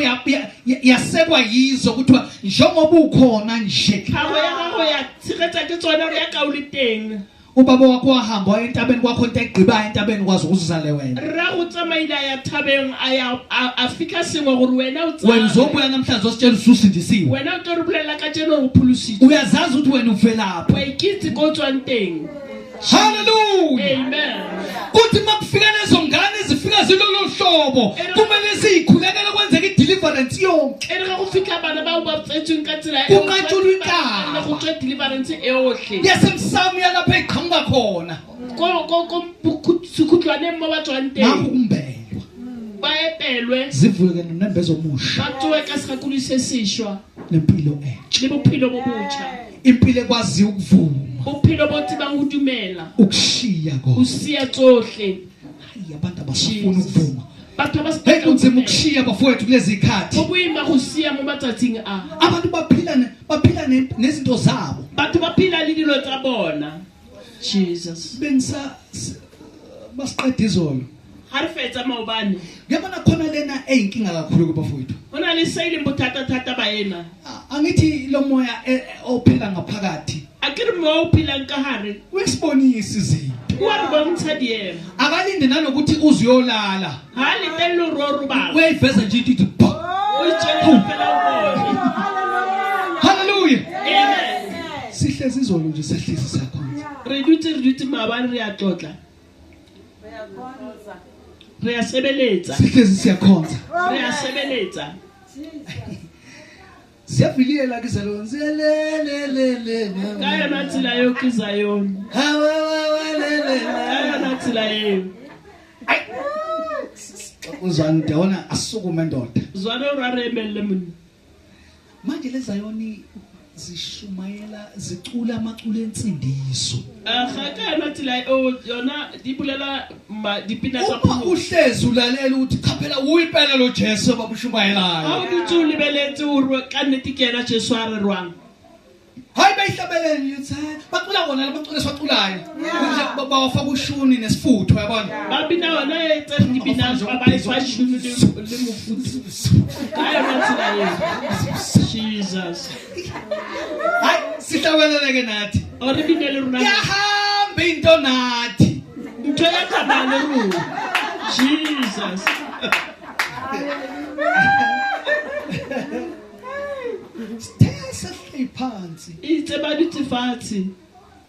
yasekwa yizo, kuthiwa njengoba ukhona nje,
Tlhago ya gago ya tshegetsa ke tsona gore ya ka o le teng.
Ubaba wakho wahamba waya entabeni, kwakho into egqibayo entabeni kwazi ukuzale wena.
Rra go tsamaile a ya thabeng, a ya a fitlha sengwe gore wena o
Wena
tsamaye.
uzobuya namhlanje ositshela ususindisiwe.
Wena o tlo re bolelela ka tseno gore o pholositswe.
Uyazazi ukuthi wena uvelaphi.
Wa ikitse ko o tswang teng.
Haleluya.
Amen.
Kuthi makufika lezo ngane zifika zilolo hlobo, kumele siyikhulekele kwenzeka i-deliverance yonke.
E re ga go fitlha bana bao ba tsetsweng ka tsela eo,
Kunqatshulwa inkaba.
go tswe deliverance eotlhe.
Yasemsamo yalapho eqhamuka khona.
Ko sekhutlwaneng mo ba tswang
Ngakho
teng.
kumbelwa
Ba epelwe.
zivuke nonembezo omusha
Ba tsoe ka segakolodi se sešwa
nempilo entsha,
le bophelo bo botjha.
impilo ekwaziyo ukuvuma
Bophelo bo tsebang ho dumela.
ukushiya
Ho
konke.
siya tsohle.
Hayi, abantu abasafuni ukuvuma.
Batho ba
Hey, kunzima ukushiya bafowethu kulezi zikhathi.
Go boima go siya mo matsatsing a.
Abantu baphila baphila nezinto zabo.
Batho ba phela le dilo tsa bona. Jesus.
Bengisa basiqeda izolo.
Ha re fetsa maobane.
Uyabona khona lena eyinkinga kakhulu kubafowethu.
Ho na le se e leng bothata-thata baena.
Angithi lo moya ophila ngaphakathi
A ke re moya o phelang ka hare,
uyasibonisa izinto.
o a re bontsha diemo.
Akalinde nanokuthi uzuyolala.
Ha a letelle hore o robala.
Uyayiveza nje into ithi ba.
O itswela fela o bone.
Hallelujah.
Amen.
Sihlezi izolo nje sehlezi siyakhonza.
Re dutse maobane re a tlotla. Re a sebeletsa.
Sihlezi siyakhonza.
Re a sebeletsa.
Siyaviliyela ke zalo. Ziyelelelele.
Ka yona tsela eo ke Zion.
Ha wa wa wa le le
Ka
le.
yona tsela eo.
Uzwana ndawona asukume ndoda.
Zwana hore a re emelle monna.
Manje le Zayoni zishumayela zicula amaculo ensindiso.
Ga ka yona tsela eo yona di bolela dipina tsa
Uma
pholoso.
uhlezi ulalela ukuthi cha phela uyimpela lo Jesu
Ha
abamshumayelayo.
o dutse o lebeletse hore ka nnete ke yena Jesu a rerwang.
Hayi bayihlabelele nje uthi bacula wona lamaculo esiwaculayo. Nje bawafaka ushuni nesifutho uyabona.
Ba bina yona e tse re di binang ba ba e fa shuni le mofuthu. Ka yona tsela eo. Jesus.
Hayi sihlabelele ke nathi.
O re bine le rona.
Yahamba into nathi.
Ntho ya tsamaya le rona. Jesus.
Sithe sehleli phansi.
Itse ba dutse fatshe.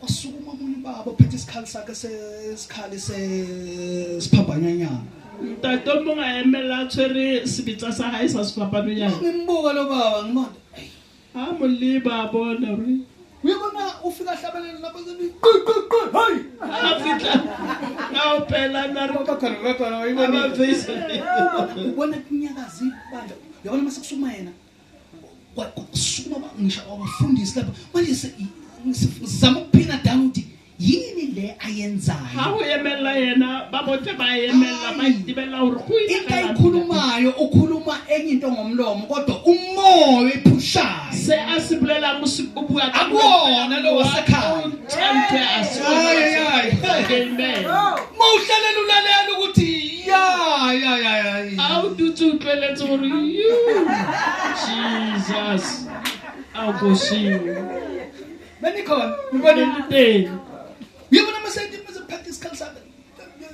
Wasukuma omunye ubaba ophethe isikhali sakhe sesikhali sesiphambanyanyana.
Ntate o mong a emela a tshwere sebetsa sa hae sa sefapanonyana.
Ngimbuka lo baba ngibona.
Ha mo leba a bona hore
Uyabona ufika hlabelela lapho sebi qi qi qi hey.
a fihla a opela na re
Bakhona bakhona
a
uyibona.
ba face.
Ubona kunyakaza ibandla. Uyabona mase kusuma yena. Kusukuma ngisho abafundisi lapha. Manje Sizama ukuphina down ukuthi yini le
Ha
ayenzayo.
ho emella yena, ba botle ba emella, ba itebella hore go
Into ayikhulumayo ukhuluma enye into ngomlomo kodwa umoya ephushayo.
Se a se bolelang, o bua ka
Akuwona lo wasekhaya.
O ntho a se
Hayi, hayi.
Amen.
Mawuhlalela ulalela ukuthi ya ya ya ya.
A o dutse o utlweletse gore you Jesus a go seo.
Benikhona,
Le
ngibona
le teng.
uyabona mase mase practice culture.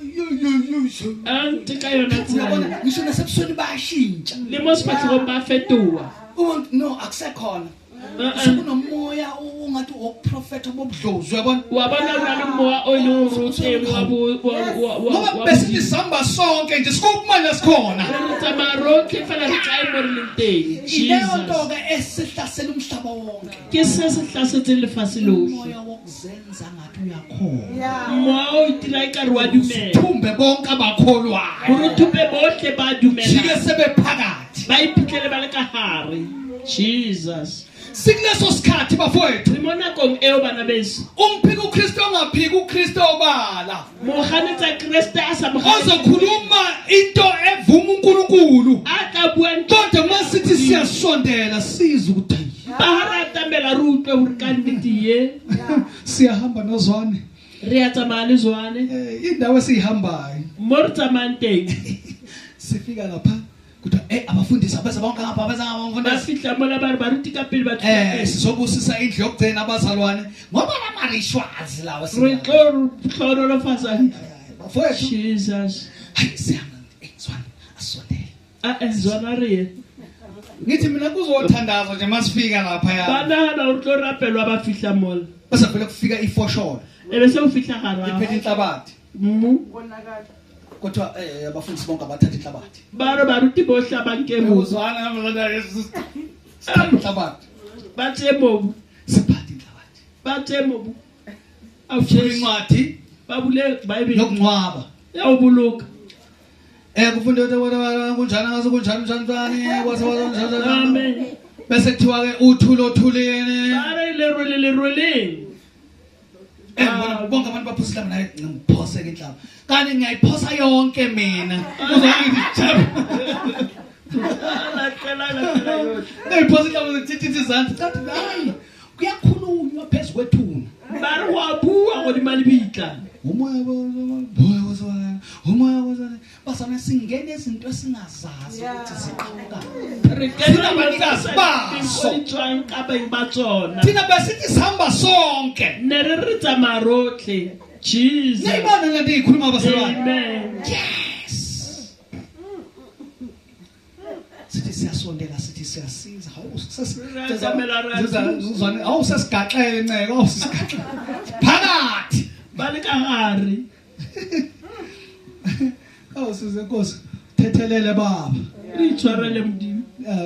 Yo yo yo yo.
A ntse ka yona tsela
Uyabona ngisho nasebusweni bayashintsha.
le mo sefatlhegong ba fetoha.
Ubona no akusekhona.
Uh-uh.
Sekunomoya ongathi wokuprofetha bobudlozi uyabona.
Wa bona o na le moya o e leng hore o teng wa bo wa wa
Ngoba
wa
besithi sihamba sonke nje sikuphi manje sikhona.
Re tsamaya rotlhe fela re kae mo re leng teng.
Ileyo nto
Jesus.
ke esihlasela umhlaba wonke.
Ke se se hlasetseng lefatshe lohle.
Umoya wokuzenza ngathi uyakhona.
Moya o itira ekare wa dumela.
Thumbe bonke abakholwayo.
Hore thupe bohle ba
Jike
dumelang.
sebephakathi.
Ba iphitlhele ba le ka hare. Jesus.
Sikuleso sikhathi bafowethu.
Re mo nakong eo bana beso.
Umphika uKristu ongaphiki uKristu obala.
Moganetsa Kreste a sa mo ganetse.
Ozokhuluma into evuma uNkulunkulu.
A tla bua ntho
Kodwa masithi siyasondela sizwe ukuthi hayi,
ba ha re atamela re utlwe hore ka nnete ye
siyahamba nozwane.
re a tsamaya le Zwane
Indawo esiyihambayo.
mo re tsamayang teng.
Sifika lapha kuthiwa abafundisi abeza bonke ngapha abeza
Ba
abafundisi.
fihla mola ba re baruti ka pele ba tla pele.
Sizobusisa indlu yokugcina abazalwane ngoba lama rituals lawa
Re tlo hlohonolofatsa.
Bafowethu
Jesus.
hayi siyahamba zwana asondele.
A Zwana re ye.
Ngithi mina kuzothandaza nje masifika lapha
Ba
ya.
nahana hore tlo rapelwa ba fihla mola.
Bese vele kufika ifosholo
E be se o fihla hara.
iphethe inhlabathi.
Mmu.
Kodwa abafundisi bonke abathatha inhlabathi.
Ba re baruti bohle ba nke mobu.
Uzwana sithatha inhlabathi.
Ba tseye mobu.
Siphathe inhlabathi.
Ba tseye mobu. Au
Funa
Jesu.
incwadi
Ba bule Bible
yokungcwaba.
ya ho boloka.
Kufunde kunjani ngaze kunjani njani njani kwase njani
Amen.
Bese kuthiwa ke uthulo othuleni.
Ba re lerole leroleng.
Ngibona bonke abantu baphosa inhlamba naye ngiphose ke inhlamba. Kanti ngiyayiphosa yonke mina. Uzangithi jab.
Latela latela yohle.
Ngiyayiphosa inhlamba zithithi izandla. Kanti hayi kuyakhulunywa phezu kwethuna.
Ba re ho a bua hodima lebitla.
Umoya boya wozwana umoya wozwana basana singena izinto esingazazi ukuthi ziqhamuka.
Re kena
Thina banikazi baso.
di tswang ka beng ba tsona.
Thina besithi sihamba sonke.
Ne re re tsamaya rotlhe. Jesus.
Niyayibona lento engiyikhuluma bazalwane.
Amen.
Yes. Sithi siyasondela sithi siyasiza. Hawu
Re a
sesizwana hawu sesigaxele nceke hawu sesigaxele. Phakathi.
Ba le ka hare.
Hawu size Nkosi thethelele baba.
Re itshwarele Modimo.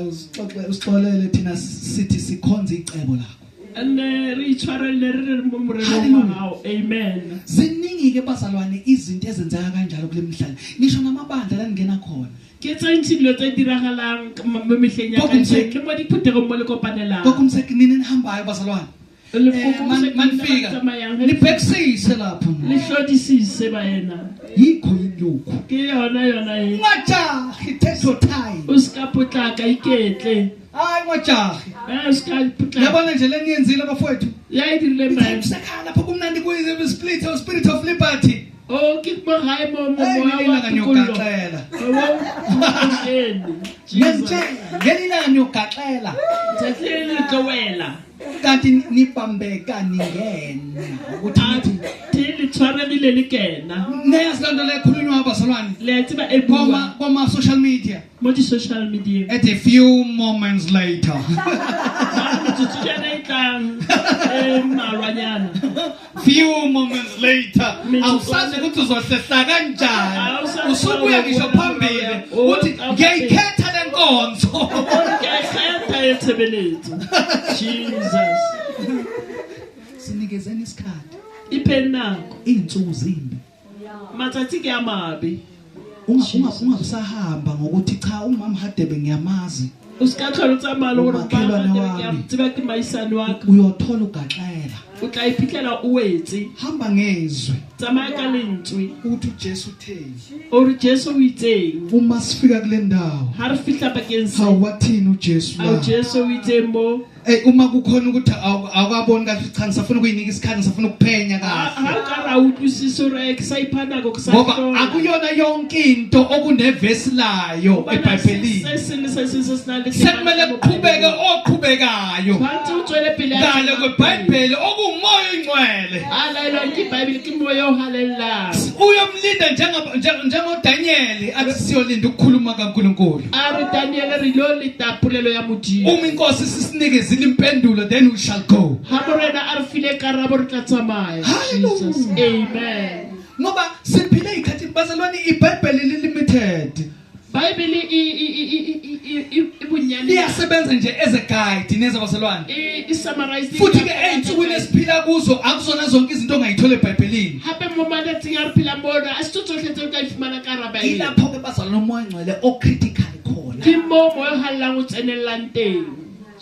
Usixoxe usixolele thina sithi sikhonza icebo lakho.
Nne re itshwarele re re mo morerong wa hao. Amen.
Ziningi ke bazalwane izinto ezenzeka kanjalo kule mihlala. Ngisho namabandla la ningena khona.
Ke tse ntsi dilo tse diragalang mo mehleng ya
Kokumse-
kajeno le mo diphuthegong mo le kopanelang.
Kokumse nini nihambayo bazalwane.
Lefoko se
Manifika
tsamayang
nibhekisise lapho.
le hlodisise baena.
Yikho yilokhu.
Ke yona yona e.
Ungajahi take your time.
O ska potlaka iketle.
Hayi ungajahi.
O ska potlaka.
Yabona nje leniyenzile bafowethu.
Ya e dirileng baena.
Kusekhaya lapho kumnandi kuyi spirit of spirit of liberty.
O ke mo gae mo mo
Hey
moya wa
ngelilanga
tokollo.
niyogaxela.
O kene.
Ngiyangitshela ngelilanga niyogaxela.
Tsatsi le le tlo wela.
Kanti nibambeka ningena ukuthi
A
nithi
te le tshwaregile le kena.
neyazi loo nto leyo ekhulunywa abazalwane
Le a tseba e bua
koma koma social media
mo di-social media.
at a few moments later.
Metsotsonyana e tlang e mmalwanyana.
Few moments later
Metsotso-
awusazi ukuthi uzohlehla kanjani
Awusazi
usubuya ngisho phambili uthi ngiyayikhetha le nkonzo.
Ke a e kgetha e tshebeletso. Jesus.
Sinikezeni isikhathi
Ipheng nako.
iy'nsuku zimbi.
Matsatsi ke a mabe.
Ungabusahamba ngokuthi cha umama Hadebe ngiyamazi
O ska tlhola o tsamaya le gore
Umakhelwane
ba- ke a
wami.
tseba ke maisane wa ka.
uyothola ugaxela.
O tla iphitlhela o wetse.
Hamba ngezwi.
Tsamaya ka lentswe.
Uthi uJesu utheni?
O re Jesu o itseng?
Uma sifika kule ndawo.
Ha re fihla bakeng se.
Hawu wathini uJesu
Ao
la?
Jesu o itseng mo?
Ey uma kukhona ukuthi awukaboni kahle cha ngisafuna ukuyinika isikhathi ngisafuna ukuphenya
Ha
kahle.
ha o ka ra utlwisisa hore ke sa ipha nako ke sa
Ngoba
hlola.
akuyona yonke into okunevesi layo
Hobane ha se
eBhayibhelini.
se seng le se seng se se nang le temana
Sekumele
mo
kuqhubeke
Bibeleng.
oqhubekayo.
Tshwanetse o tswele pele a
Ngale
tswela pele.
kweBhayibheli okuwumoya oyingcwele.
A laelwang ke Bible ke moya o halalelang.
Uyomlinda njengoDaniel athi siyolinda ukukhuluma kaNkuluNkulu.
A re Daniel re ilo leta polelo ya Modimo.
Uma inkosi sisinikezile impendulo then we shall go.
Ha morena a re file karabo re tla tsamaya.
Hallelujah.
Jesus. Amen.
Ngoba siphile ikhathi bazalwane iBhayibheli li limited.
Bible e bonyane.
Liyasebenza nje as a guide neza bazalwane.
E summarized.
Futhi ke ey'nsukwini esiphila kuzo akuzona zonke izinto ongayithola eBhayibhelini.
Hape mo malatsing a re phelang mo ona, a se tsohle tseo o ka di fumana ka hara Bible.
Yilapho ke bazalwane umoya ongcwele ocritical khona.
Ke mo moya o halalelang o tsenellang teng.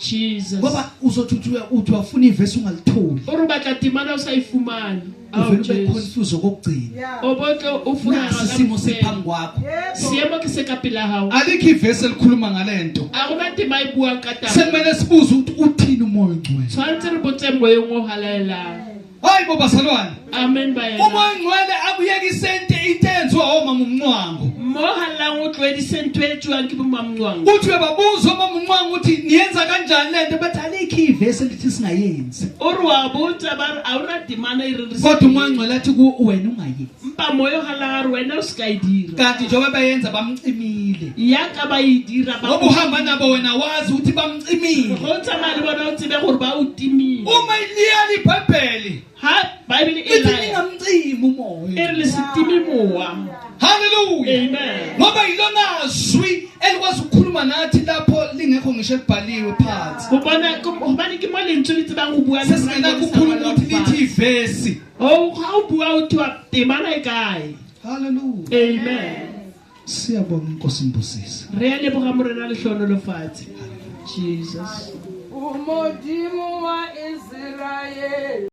Jesus.
Ngoba uzothi uthi wafuna ivesi ungalitholi.
O re o batla temana o sa e fumane. Ao,
Uvele ube
Jesu.
confused okokugcina.
O botle o furara
Nasi
la
isimo
bofelo.
siphambi kwakho.
Seemo ke se ka pela hao.
Alikho ivesi elikhuluma ngalento.
A gona tema e buang ka taba.
Sekumele sibuze ukuthi uthini umoya ongcwele.
Tshwanetse re botse moyeng o halalelang.
Hayi bo bazalwane.
Amen ba yena.
Umoya ongcwele akuyekise into eyenziwa omama umncwango.
Mo halalelang o tlohedise ntho e etsuwang ke bo mamncwango.
Uthi uyababuza omama umncwango ukuthi niyenza kanjani lento bathi alikho ivesi elithi singayenzi.
O re wa botsa ba re ha hona temana e re re
Kodwa umoya ongcwele athi ku wena ungayenzi.
Mpa moya o halalelang a re wena o se ka e dira.
Kanti njengoba beyenza bamcimile.
Ya ka ba e dira ba
Ngoba uhamba nabo wena wazi ukuthi bamcimile.
Go tsamaya le bona o tsebe gore ba o timile.
Uma iliyala iBhayibheli
Ha Bible e
lithi
laya.
ningamcimi
E
umoya.
re le se time mowa.
Hallelujah.
Amen.
Ngoba yilona zwi elikwazi ukukhuluma nathi lapho lingekho ngisho elibhaliwe phansi.
Hobane ke mo lentswe le tsebang ho bua le
Sesingena kukhuluma ukuthi lithi ivesi.
Oh, ha o bua o thiwa temana e kae?
Hallelujah.
Amen.
Siyabonga inkosi imbusise.
Re a leboga morena le hlohonolofatse. Jesus.
Umodimo wa Israel.